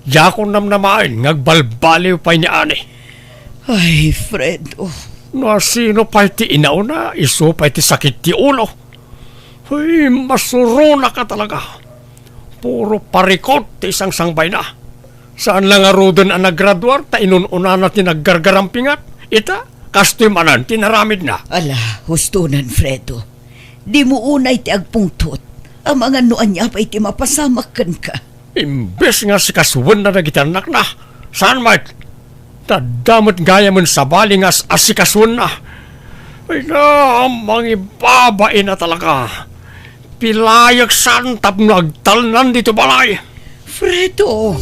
Diakon namnamaen nga agbalbaliw pay ni Ani. Ay, Fredo. No asino pay ti inauna, isu pay ti sakit ti ulo. Ay, masuronak a talaga. Puro parikot ti sangsangbayna. Saan la ngaruden a nagraduar ta inun-unana ti naggargarampingat. Ita, kastoy manen ti naramidna. Ala, hustonan, Fredo. Dimo unay ti agpungtot. Amangan no ania pay ti mapasamak kenka. Imbes nga asikasuenna dagiti annakna, saan met. Tadda met gayamen sabali nga as-, asikasuenna. Ay na, mangibabain a talaga. Pilayek san tapno agtalnan dito balay. Fredo!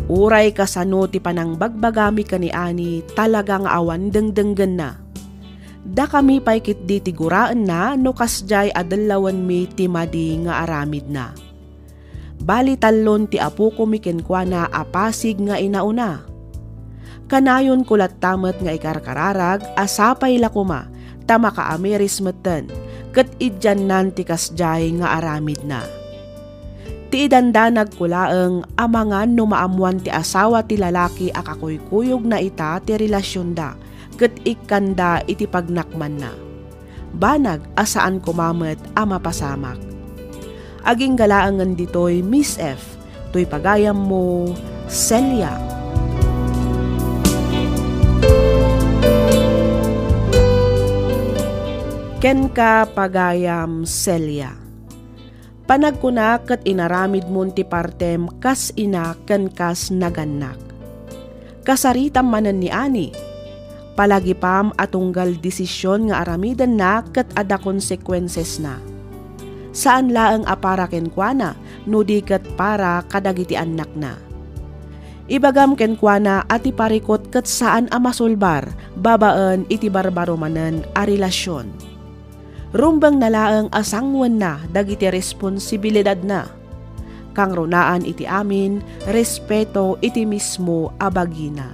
Uray kasano ti panangbagbagami ken ni Ani, talaga nga awan dengdenggenna. Dakami pay ketdi ti guraenna no kasdiay a dellawenmi ti madi nga aramidna. Bali, tallon ti apokomi kenkuana a pasig nga inauna. Kanayonko latta met nga ikarkararag a sapay la koma ta makaamiris metten ket idiannan ti kasdiay nga aramidna. Ti idandanagko laeng amangan no maammoan ti asawa ti lalaki a kakuykuyogna ita ti relasionda ket ikkanda iti pagnakmanna. Banag a saan koma met a mapasamak. Agingga laengen ditoy, Miss F, toy pagayammo, Celia. Kenka, pagayam Celia. Panagkunak ket inaramidmon ti partem kas ina ken kas nagannak. Kasaritam manen ni Ani. Palagipam a tunggal desisyon nga aramidenna ket adda konsekuensesna. Saan laeng a para kenkuana no di ket para kadagiti annakna. Ibagam kenkuana a ti parikot ket saan a masulbar babaen iti barbaro manen a relasion. Rumbengna laeng a sangoenna dagiti responsibilidadna. Kangrunaan iti amin, respeto iti mismo a bagina.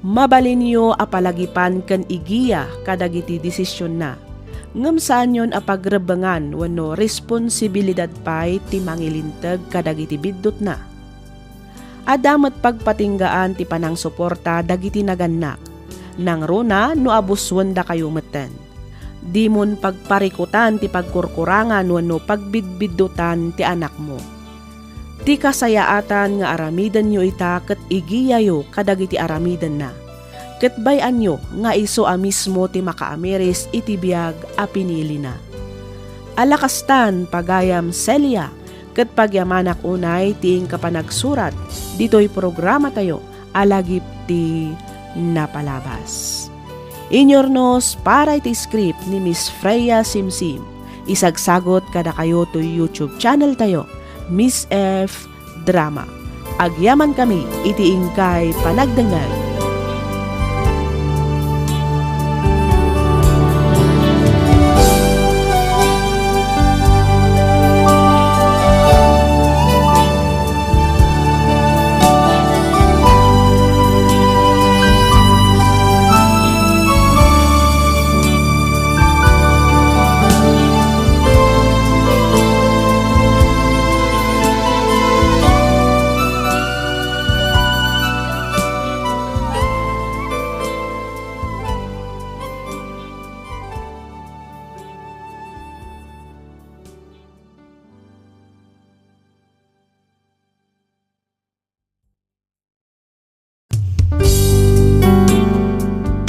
Mabalinyo a palagipan ken igiya kadagiti desisionna, ngem saanyon a pagrebbengan wenno responsibilidad pay ti mangilinteg kadagiti biddutna. Adda met pagpatinggaan ti panangsuporta dagiti nagannak, nangruna no abusuendakayo metten. Dimon pagparikutan ti pagkurkurangan wenno pagbidbiddutan ti anakmo. Ti kasayaatan nga aramidenyo ita ket igiyayo kadagiti aramidenna. Ket bay-anyo nga isu a mismo ti makaamiris iti biag a pinilina. Ala kastan, pagayam Celia, ket pagyamanak unay ti inka panagsurat ditoy programatayo a Lagip ti Napalabas. Inyurnos para iti script ni Miss Freya Simsim. Isagsagot kadakayo toy YouTube channel tayo, Miss F Drama. Agyamankami iti inkay panagdengngeg.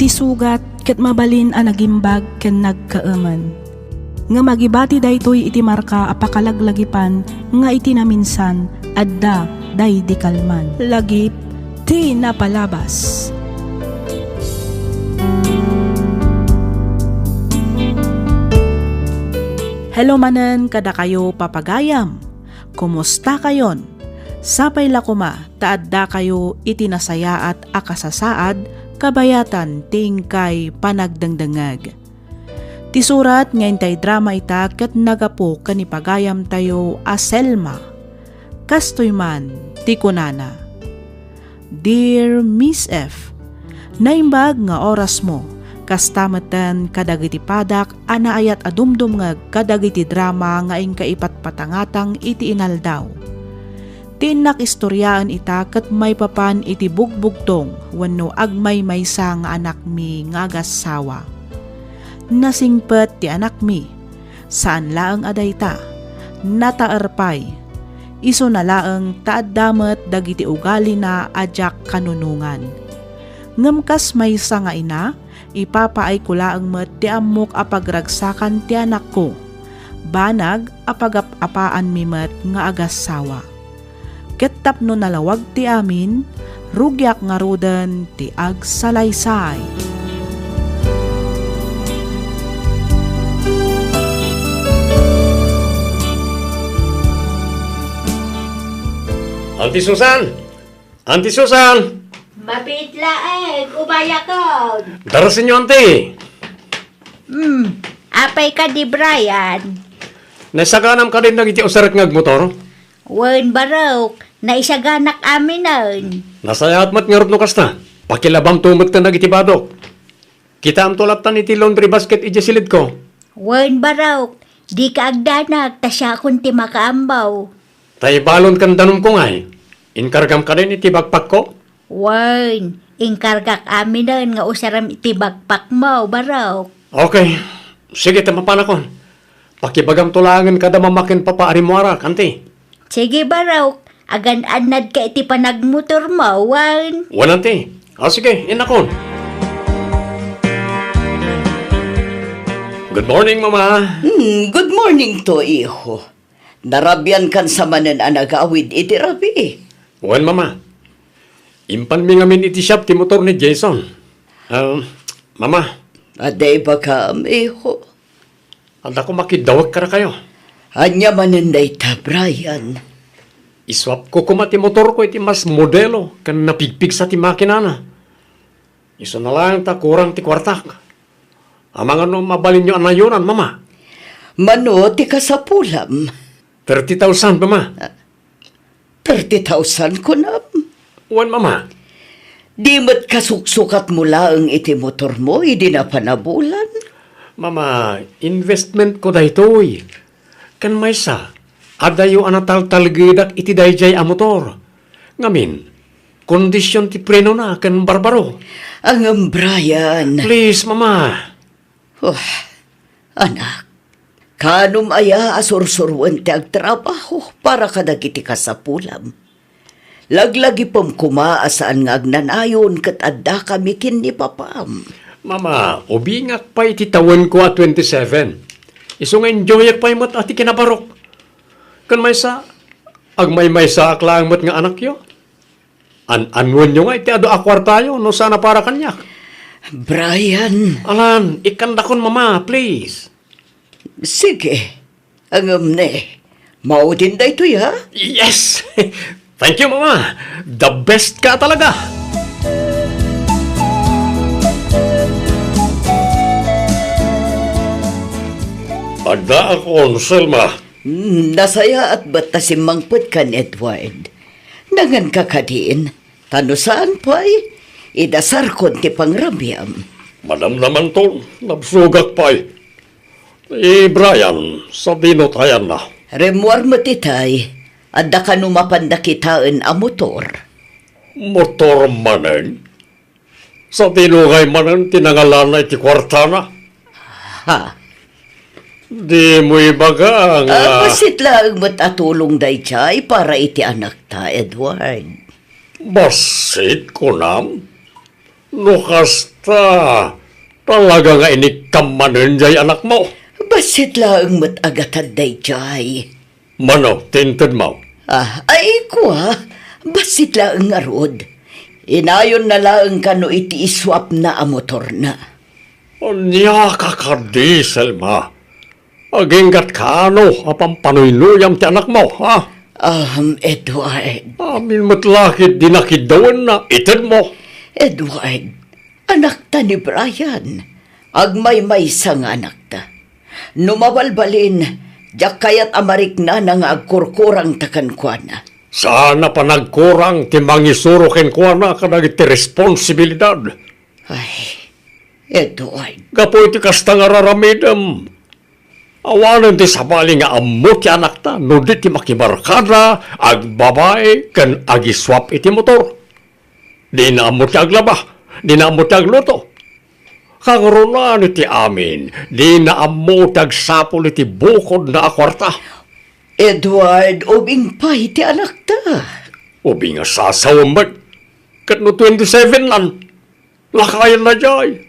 Ti sugat ket mabalin a nagimbag ken nagkaemen. Ngem agibati daytoy iti marka a pakalaglagipan nga iti naminsan, adda daydi kalman. Lagip ti napalabas. Hello manen kadakayo, papagayam. Kumusta kayon? Sapay la koma ta addakayo iti nasayaat a kasasaad kabayatan ti inkay panagdengdengngeg. Ti surat nga intay drama ita ket nagapu ken ni pagayamtayo a Selma. Kastoy man ti kunana, "Dear Miss F, naimbag nga orasmo, kasta metten kadagiti padak a naayat a dumdumngeg kadagiti drama nga inka ipatpatangatang iti inaldaw. Ti innak istoriaen ita ket maipapan iti bugbugtong wenno agmaymaysa nga anakmi nga agassawa. Nasingpet ti anakmi, saan laeng a dayta, nataer pay. Isuna laeng ta adda met dagiti ugalina a diak kanunongan. Ngem kas maysa nga ina, ipapaayko laeng met ti ammok a pagragsakan ti anakko. Banag a pagap-apaanmi met nga agassawa. Ket tapno nalawag ti amin, rugiak ngaruden ti agsalaysay." Auntie Susan! Auntie Susan! Mabiit laeng, umayakon. Darasenyo, Auntie. Hmm, apay kadi, Brian? Naisaganam kadin dagiti usarek nga agmotor? Wen, barok, naisaganak aminen. Nasayaat met ngarud no kasta. Pakilabamto met ken dagiti badok. Kitaamto lattan iti laundry basket idiay silidko. Wen, barok, dika agdanag ta siakon ti makaammo. Ta ibalon ken danumko ngay, inkargam kadin iti bagpakko? Wen, inkargak aminen nga usarem iti bagpakmo, barok. Okay. Sige, ta mapanakon. Pakibagamto laengen kada mama ken papa a rimmuarak, Auntie. Sige, barok. Agan-annadka iti panagmotormo, wen? Wen, Auntie. O, sige, innakon. Good morning, Mama. Hmm, good morning to, iho. Narabiankan sa manen a nagawid iti rabii? Wen, Mama. Impanmi ngamin iti shop ti motor ni Jason. Ah, Mama. Adda ibagam, iho? Adda koma kiddawek kadakayo. Ania manen dayta, Brian? Iswapko koma ti motorko iti mas modelo ken napigpigsa ti makinana. Isuna laeng ta kurang ti kuartak. Amangan no mabalinyo a nayonan, Mama. Mano ti kasapulam? Thirty thousand, Mama. Thirty thousand kunam? Wen, Mama. Di met kasuksukatmo laeng iti motormo idi napan a bulan? Mama, investmentko daytoy. Ken maysa, adayo a nataltalgedak iti daydiay a motor. Ngamin, kondision ti prenona ken barbaro. Ngem, Brian. Please, Mama. Oh, anak, kanom aya a sursuruen ti agtrabaho para kadagiti kasapulam? Laglagipem koma a saan nga agnanayon ket addakami ken ni papam. Mama, ubingak pay iti tawenko a twenty-seven. Isu nga enjoyak pay met a ti kinabarok. Ken maysa, agmaymaysaak laeng met nga anakyo. An-annuenyo nga iti adu a kuartayo no saan a para kaniak. Brian. Alan, ikkandakon, Mama, please. Sige. Ngem ne, maudin daytoy, ha? Yes! Thank you, Mama. The best ka talaga. Adda akon, Selma. Hmm, nasayaat met ta simmangpet kan, Edward. Nangan ka kadin, ta no saan pay, idasarkon ti pangramiam. Madamdamanton, nabsogak pay. Ni Brian, sadino ti ayanna? Rimmuar met itay, adda kano mapanda kitaen a motor. Motor manen? Sadino ngay manen ti nangalana iti kuartana? Ha? Dimo ibaga nga Ah, bassit laeng met a tulong daydiay para iti anakta, Edward. Bassit, kunam? No kasta, talaga nga inikkam manen jay anakmo? Bassit laeng met a gatad daydiay. Mano ti intedmo? Ah, ay, kua, bassit laeng ngarud. Inayonna laeng kano iti iswapna a motorna. Ania ka kadi, Selma? Aginggatkano a pampanoynuyam ti anakmo, ha? Ahem, Edward. Amin met la ket di nakiddawenna, itedmo. Edward, anakta ni Brian. Agmaymaysa nga anakta. No mabalbalin, diak kayat a mariknana nga agkurkurangta kenkuana. Saan a panagkurang ti mangisuro kenkuana kadagiti responsibilidad. Ay, Edward. Gapu iti kasta nga raramidem, awanen ti sabali nga ammo ti anakta no di ti makibarkada, agbabae, ken agiswap iti motor. Dina ammo ti aglaba, dina ammo ti agluto. Kangrunaan iti amin, dina ammo ti agsapul iti bukodna a kuarta. Edward, ubing pay ti anakta. Ubing a sasawem met. Ket no twenty-seven lan, lakayenna jay.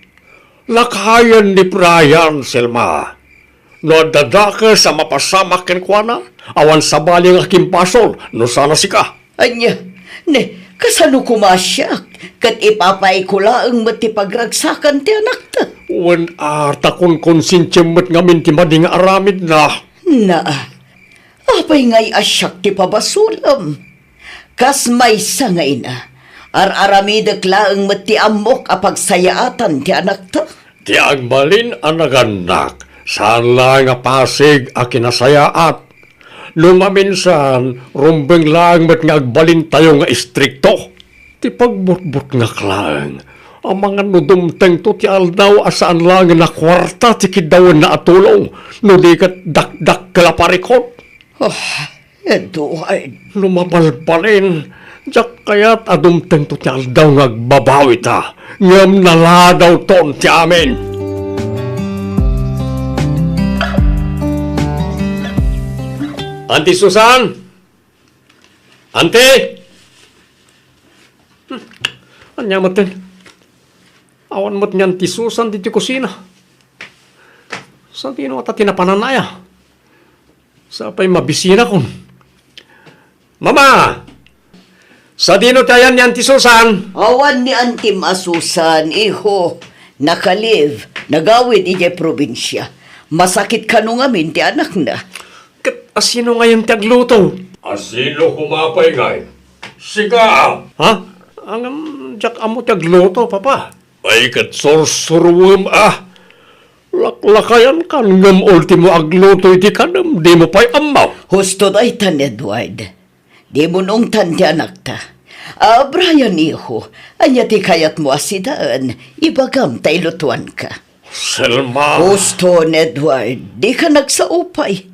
Lakayen ni Brian, Selma. No adda dakes a mapasamak kenkuana, awan sabali nga kimbasol no saan a sika. Ania, ne, kasano koma a siak? Ket ipapayko laeng met ti pagragsakan ti anakta. Wen a, ta konkonsiensiem met ngamin ti madi nga aramidna. Naa, apay ngay a siak ti pabasolem? Kas maysa nga ina, ar-aramidek laeng met ti ammok a pagsayaatan ti anakta. Ti agbalin a nagannak, saan laeng a pasig a kinasayaat. No maminsan, rumbeng laeng met nga agbalintayo nga istrikto. Ti pagbutbutngak laeng, amangan no dumtengto ti aldaw a saan laeng a kuarta ti kiddawenna a tulong, no di ket dakdakkel a parikut. Oh, Edward. No mabalbalin, diak kayat a dumtengto ti aldaw nga agbabawita, ngem naladawton ti amin. Auntie Susan! Auntie! Hmm, ania metten? Awan met ni Auntie Susan ditoy kusina. Sadino ata ti napananna aya? Sapay mabisinakon. Mama! Sadino ti ayan ni Auntie Susan? Awan ni Antim a Susan, iho. Naka-leave. Nagawid idiay probinsia. Masakit kano ngamin ti anakna. Ket asino ngayen ti agluto? Asino koma pay ngay? Sika! Ha? Ngem diak ammo ti agluto, Papa. Ay, ket sursuruem a. Laklakayankan ngem ultimo agluto iti kanem, dimo pay ammo. Husto daytan, Edward. Dimo naungtan ti anakta. Ah, Brian, iho, ania ti kayatmo a sidaen? Ibagam ta ilutuanka. Selma! Huston, Edward, dika nagsao pay.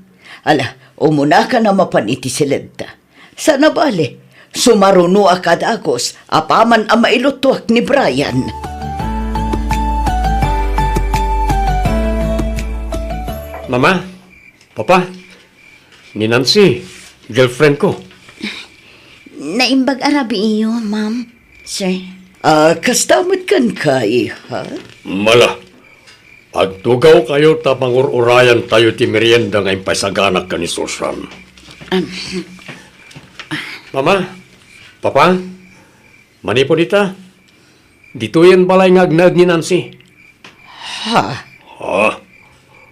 Ala, umunaka a mapan iti siledta. Saan a bale, sumarunoak a dagus apaman a mailutuak ni Brian. Mama, Papa, ni Nancy, girlfriend ko. Naimbag a rabii, ma'am, sir. Ah, kasta met kenka, iha? Mala, agtugaw kayo ta pangur-urayan tayo ti merienda nga impaisaganak ken ni Susan. Um, Mama, Papa, manipud ita, ditoyen balay nga agnaed ni Nancy. Ha? Ha?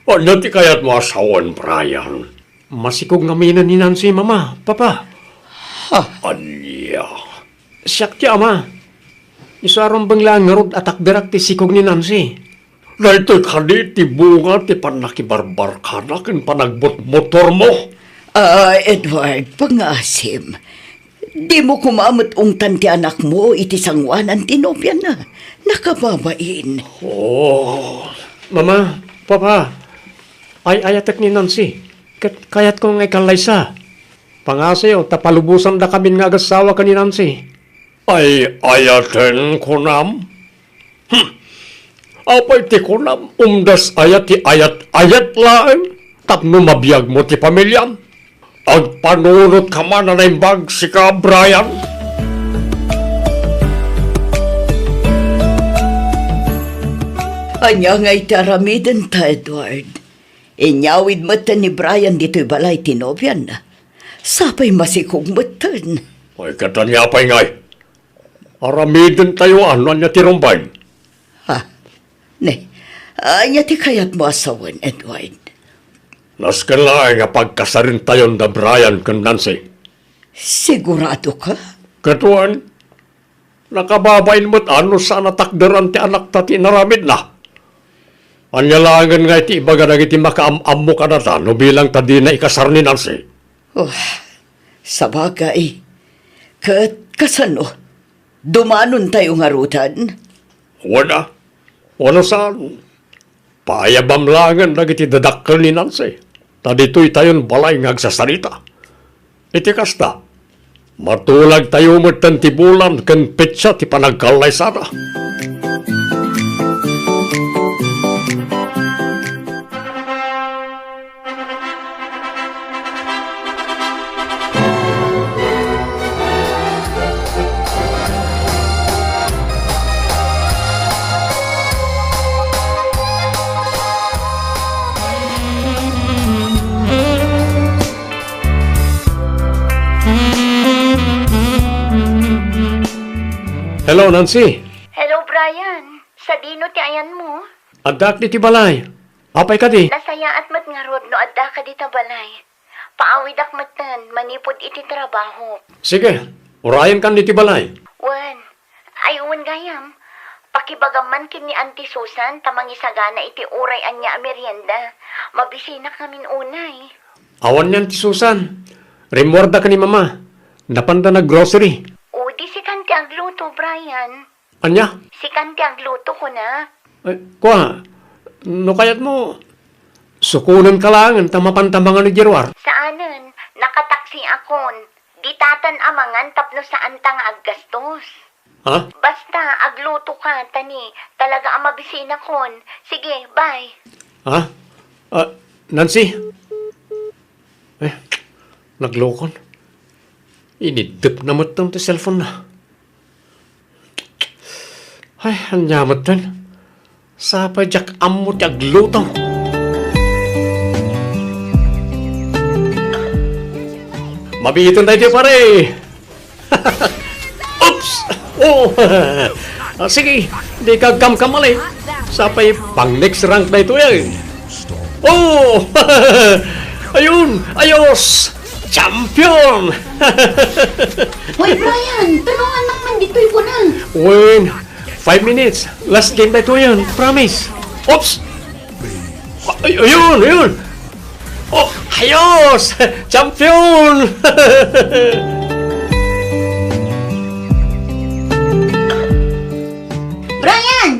Ania ti kayatmo a sawen, Brian? Masikog ngaminen ni Nancy, Mama, Papa. Ha? Ania? Siak ti ama. Isu a rumbeng laeng ngarud a takderak ti sikog ni Nancy. Daytoy kadi ti bunga ti pannakibarbarkana ken panagbutmotormo? Ah, Edward, pangngaasim. Dimo koma met ungtan ti anakmo iti sangoanan ti nobiana. Nakababain. Oh, Mama, Papa, ay-ayatek ni Nancy. Ket kayatko nga ikallaysa. Pangngaasim ta palubosandakamin nga agassawa ken ni Nancy. Ay-ayaten, kunam? Hmm. Apay ti kunam, umdas aya ti ayat-ayat laeng tapno mabiagmo ti pamiliam? Agpanunot ka man a naimbag, sika, Brian? Ania ngay ti aramidenta, Edward? Inyawid metten ni Brian ditoy balay ti nobianna. Sapay masikog metten. Ay, ket ania pay ngay? Aramidentayo a no ania ti rumbeng. Ha? Ne, ania ti kayatmo a sawen, Edward? Nasken laeng a pagkasarentayon da Brian ken Nancy. Sigurado ka? Ket wen, nakababain met a no saan a takderan ti anakta ti inaramidna. Ania laengen nga iti ibaga dagiti makaam-ammo kadata no bilang ta dina ikasar ni Nancy? Oh, sabagay. Ket kasano? Dumanontayo ngaruden? Wen a. Wen a saan. Paayabam laengen dagiti dadakkel ni Nancy. Ta ditoytayon balay nga agsasarita. Iti kasta, matulagtayo metten ti bulan ken petsa ti panagkallaysada. Hello, Nancy. Hello, Brian. Sadino ti ayanmo? Addaak ditoy balay. Apay kadi? Nasayaat met ngarud no addaka dita balay. Paawidak metten manipud iti trabahok. Sige, urayenkan ditoy balay. Wen, ay wen gayam, pakibagam man ken ni Auntie Susan ta mangisagana iti uray ania a merienda. Mabisinak ngamin unay. Awan ni Auntie Susan. Rimmuarda ken ni Mama. Napanda naggrocery. O, di sikan ti agluto, Brian. Ania? Sikan ti agluto, kuna. Ay, kua, no kayatmo, sukonenka laengen ta mapanta mangano idiay ruar. Saanen, nakataksiakon. Ditatan a mangan tapno saanta nga aggastos. Ha? Basta, aglutoka, ta ni, talaga a mabisinakon. Sige, bye. Ha? Ah, Nancy? Eh, naglokon. Iniddepna metten ti cellphone-na. Ay, ania metten? Sapay diak ammo ti agluto. Mabiiton daytoy, pare. Oops! Oh! Ah, sige, dika agkamkamali. Sapay pang next rank daytoy, eh. Oh! Ayun! Ayos! Champion! Hoy, Brian! Tulungan man ditoy ko na! Wen, five minutes. Last game daytoy, promise. Oops! Ay, ayun, ayun! Oh, ayos! Champion! Brian!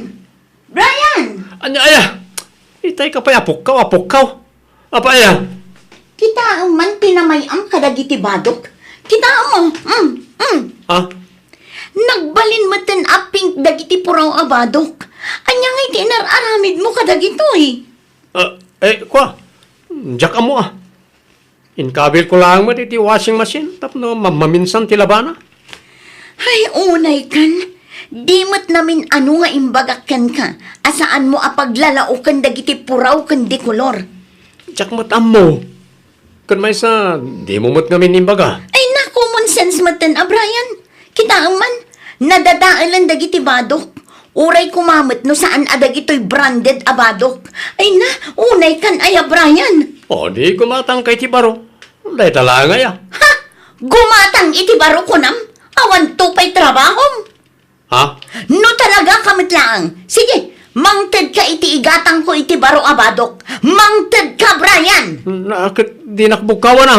Brian! Ania aya? Itay ka pay apukkaw, apukkaw. Apay aya? Kitaem man ti namay-am kadagiti badok. Kitaem mo? Mm, mm. Ha? Nagbalin metten a pink dagiti puraw a badok. Ania ngay ti inar-aramidmo kadagitoy? Ah, eh, kua, diak ammo, ah. Inkabilko laeng met iti washing machine tapno ma-, maminsan ti labana. Ay, unay kan, di met namin-ano nga imbagak kenka a saanmo a paglalaoken dagiti puraw ken dikolor. Diak met ammo. Ken maysa, dimo met ngamin imbaga. Ay, na, common sense metten a, Brian. Kitaem man, nadadaelen dagiti badok. Uray koma met no saan a dagitoy branded a badok. Ay na, unay kan aya, Brian. O, di kumatangka iti baro. Dayta laeng aya. Ha? Gumatang iti baro, kunam? Awanto pay trabahom? Ha? No talaga ka met laeng, sige, mangtedka iti igatangko iti baro a badok. Mangtedka, Brian! Na, ket dinak bugkawan, a.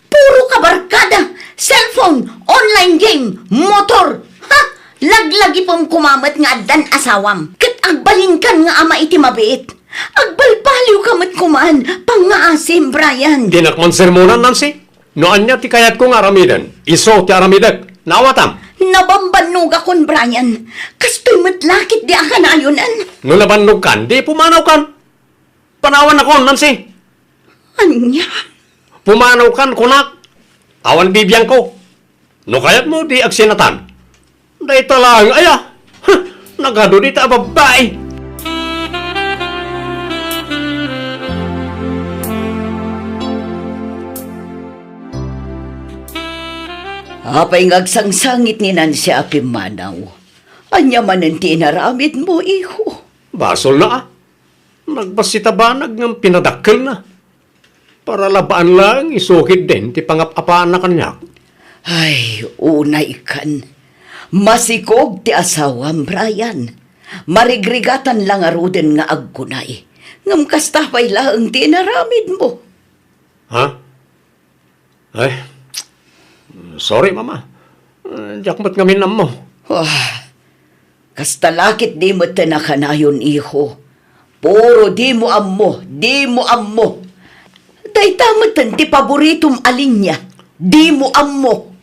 Puro ka barkada, cellphone, online game, motor. Ha? Laglagipem koma met nga addan asawam. Ket agbalinkan nga ama iti mabiit. Agbalbaliw ka met koman, pangngaasim, Brian. Dinak man sermonan, Nancy. No ania ti kayatko nga aramiden, isu ti aramidek. Naawatam. Nabambannogakon, Brian. Kastoy met lakit di a kanayonen. No nabannogkan, di pumanawkan. Panawanakon, Nancy. Ania? Pumanawkan, kunak. Awan bibiangko. No kayatmo, di agsinatan. Dayta laeng aya. Huh, nagadu dita a babbai. Apay nga agsangsangit ni Nancy a pimmanaw? Ania manen ti inaramidmo, iho? Basolna, a. Nagbassit a banag ngem pinadakkelna. Para labaan laeng isukid den ti pangap-apaanna kaniak. Ay, unaykan. Masikog ti asawam, Brian. Marigrigatan la ngaruden nga agkunay. Ngem kasta pay laeng ti inaramidmo. Ha? Ay, sorry, Mama. Eh, diak met ngamin ammo. Ah, kasta lakit di met ti nakanayon, iho. Puro dimo ammo, dimo ammo. Dayta metten ti paboritom a linia. Dimo ammo.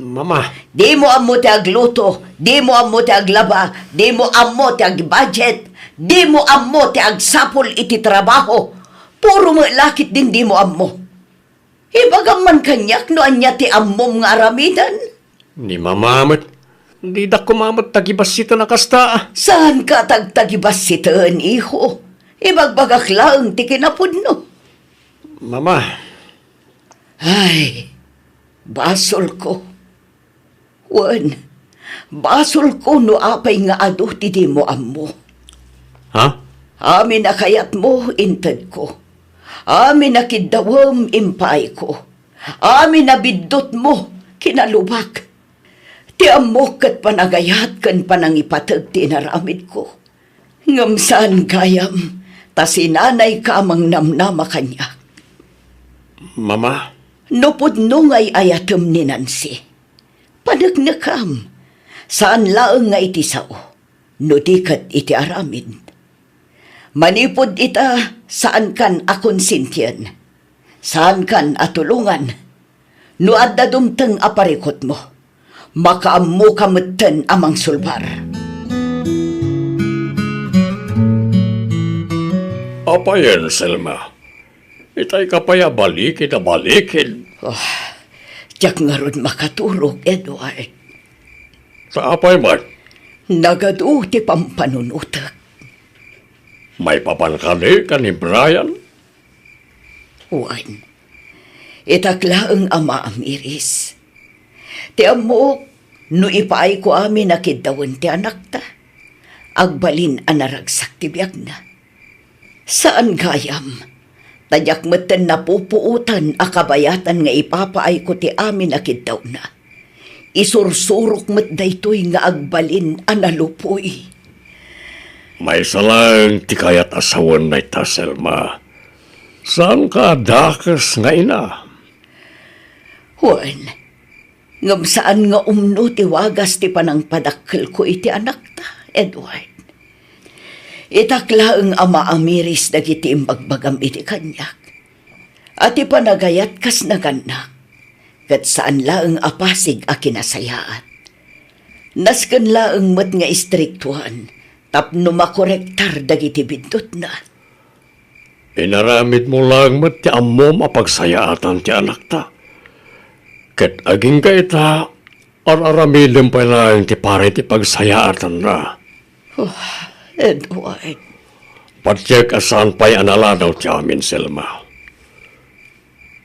Mama. Dimo ammo ti agluto, dimo ammo ti aglaba, dimo ammo ti agbudget, dimo ammo ti agsapul iti trabaho. Puro met lakit din dimo ammo. Ibagam man kaniak no ania ti ammom nga aramiden. Ni Mama met, didak koma met tagibassiten a kasta. Saanka tagtagibassiten, iho. Ibagbagak laeng ti kinapudno. Mama. Ay, basolko. Wen, basolko no apay nga adu ti dimo ammo. Ha? Amin a kayatmo, intedko. Amin a kiddawem, impaayko. Amin a biddutmo, kinalubak. Ti ammok ket panagayat ken panangipateg ti inaramidko. Ngem saan gayam, ta si nanayka a mangnamnama kaniak. Mama? No pudno nga ay-ayatem ni Nancy, paneknekam, saan laeng nga iti sao, no di ket iti aramid. Manipud ita, saankan a konsentien, saankan a tulongan. No adda dumteng a parikutmo, makaammoka metten a mangsulbar. Apayen, Selma? Itay ka pay a balikid a balikid. Oh, diak ngarud makaturog, Edward. Ta apay met? Nagadu ti pampanunotek. Maipapan kadi ken ni Brian? Wen, itak laeng a maamiris. Ti ammok, no ipaayko amin a kiddawen ti anakta, agbalin a naragsak ti biagna. Saan gayam, ta diak metten napupuotan a kabayatan nga ipapaayko ti amin a kiddawna. Isursurok met daytoy nga agbalin a nalupoy. Maysa laeng ti kayat a sawen dayta, Selma. Saanka a dakes nga ina. Wen, ngem saan nga umno ti wagas ti panangpadakkelko iti anakta, Edward. Itak laeng a maamiris dagiti imbagbagam iti kaniak. A ti panagayat kas nagannak, ket saan laeng a pasig a kinasayaat. Nasken laeng met nga istriktuan tapno makorektar dagiti biddutna. Inaramidmo laeng met ti ammom a pagsayaatan ti anakta. Ket agingga ita, ar-aramidem pay laeng ti para iti pagsayaatanna. Oh, Edward. Patiek a saan pay a naladaw ti amin, Selma.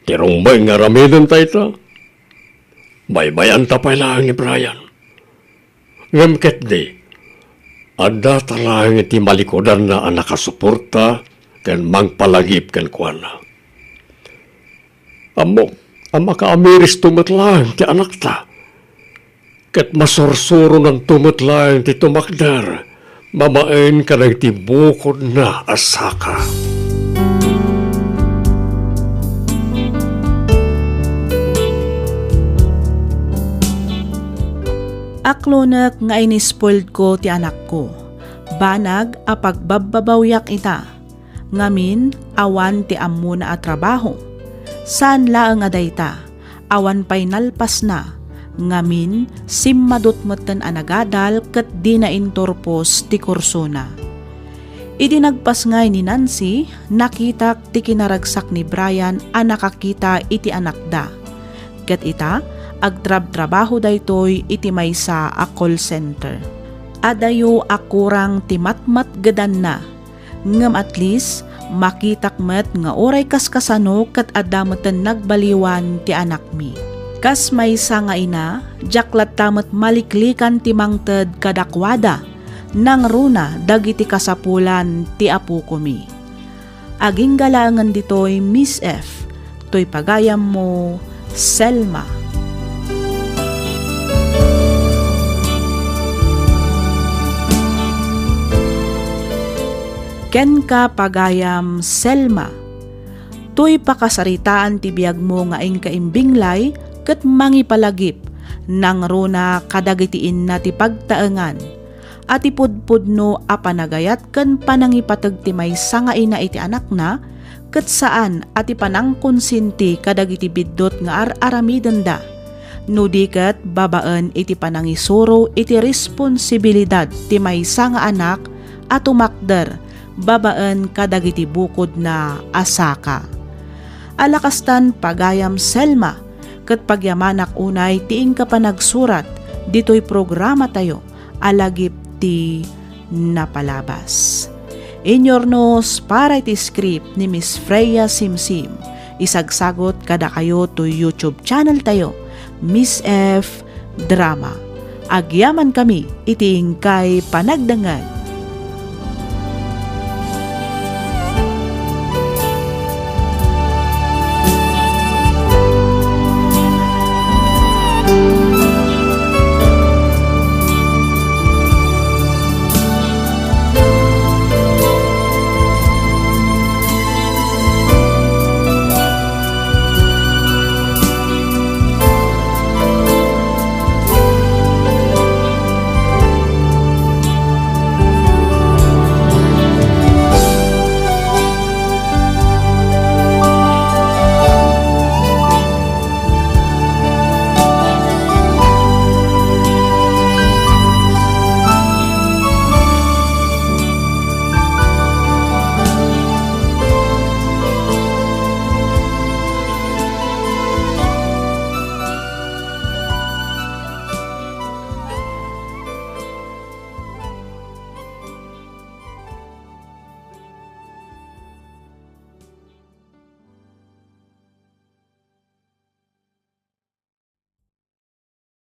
Ti rumbeng nga aramiden dayta, baybay-anta pay laeng ni Brian. Ngem ketdi, adda ta laeng iti malikudanna a nakasuporta ken mangpalagip kenkuana. Ammok, a makaamiristo met laeng ti anakta, ket masursuronanto met laeng ti tumakder babaen kadagiti bukodna a saka. Aklonek nga inispoiledko ti anakko. Banag a pagbabbabawiak ita. Ngamin, awan ti ammona a trabaho. Saan laeng a dayta, awan pay nalpasna. Ngamin, simmadut metten a nagadal ket dina inturpos ti kursona. Idi nagpasngay ni Nancy, nakitak ti kinaragsak ni Brian a nakakita iti anakda. Ket ita, agtrabtrabaho daytoy iti maysa a call center. Adayo a kurang ti matmatgedanna, ngem at least, makitak met nga uray kaskasano ket adda metten nagbaliwan ti anakmi. Kas maysa nga ina, diak latta met maliklikan ti mangted kadakuada, nangruna dagiti kasapulan ti apokomi. Agingga laengen ditoy, Miss F, toy pagayammo, Selma. Kenka, pagayam Selma, toy pakasaritaan ti biagmo nga inka imbinglay ket mangipalagip, nangruna kadagiti inna ti pagtaengan, a ti pudpudno a panagayat ken panangipateg ti maysa nga ina iti anakna, ket saan a ti panangkonsinti kadagiti biddut nga ar-aramidenda, no di ket babaen iti panangisuro iti responsibilidad ti maysa nga anak a tumakder babaen kadagiti bukodna a saka. Ala kastan, pagayam Selma, ket pagyamanak unay ti inka panagsurat ditoy programatayo a lagip ti napalabas. Inyurnos para iti script ni Miss Freya Simsim. Isagsagot kadakayo toy YouTube channel tayo, Miss F Drama. Agyamankami iti inkay panagdengngeg.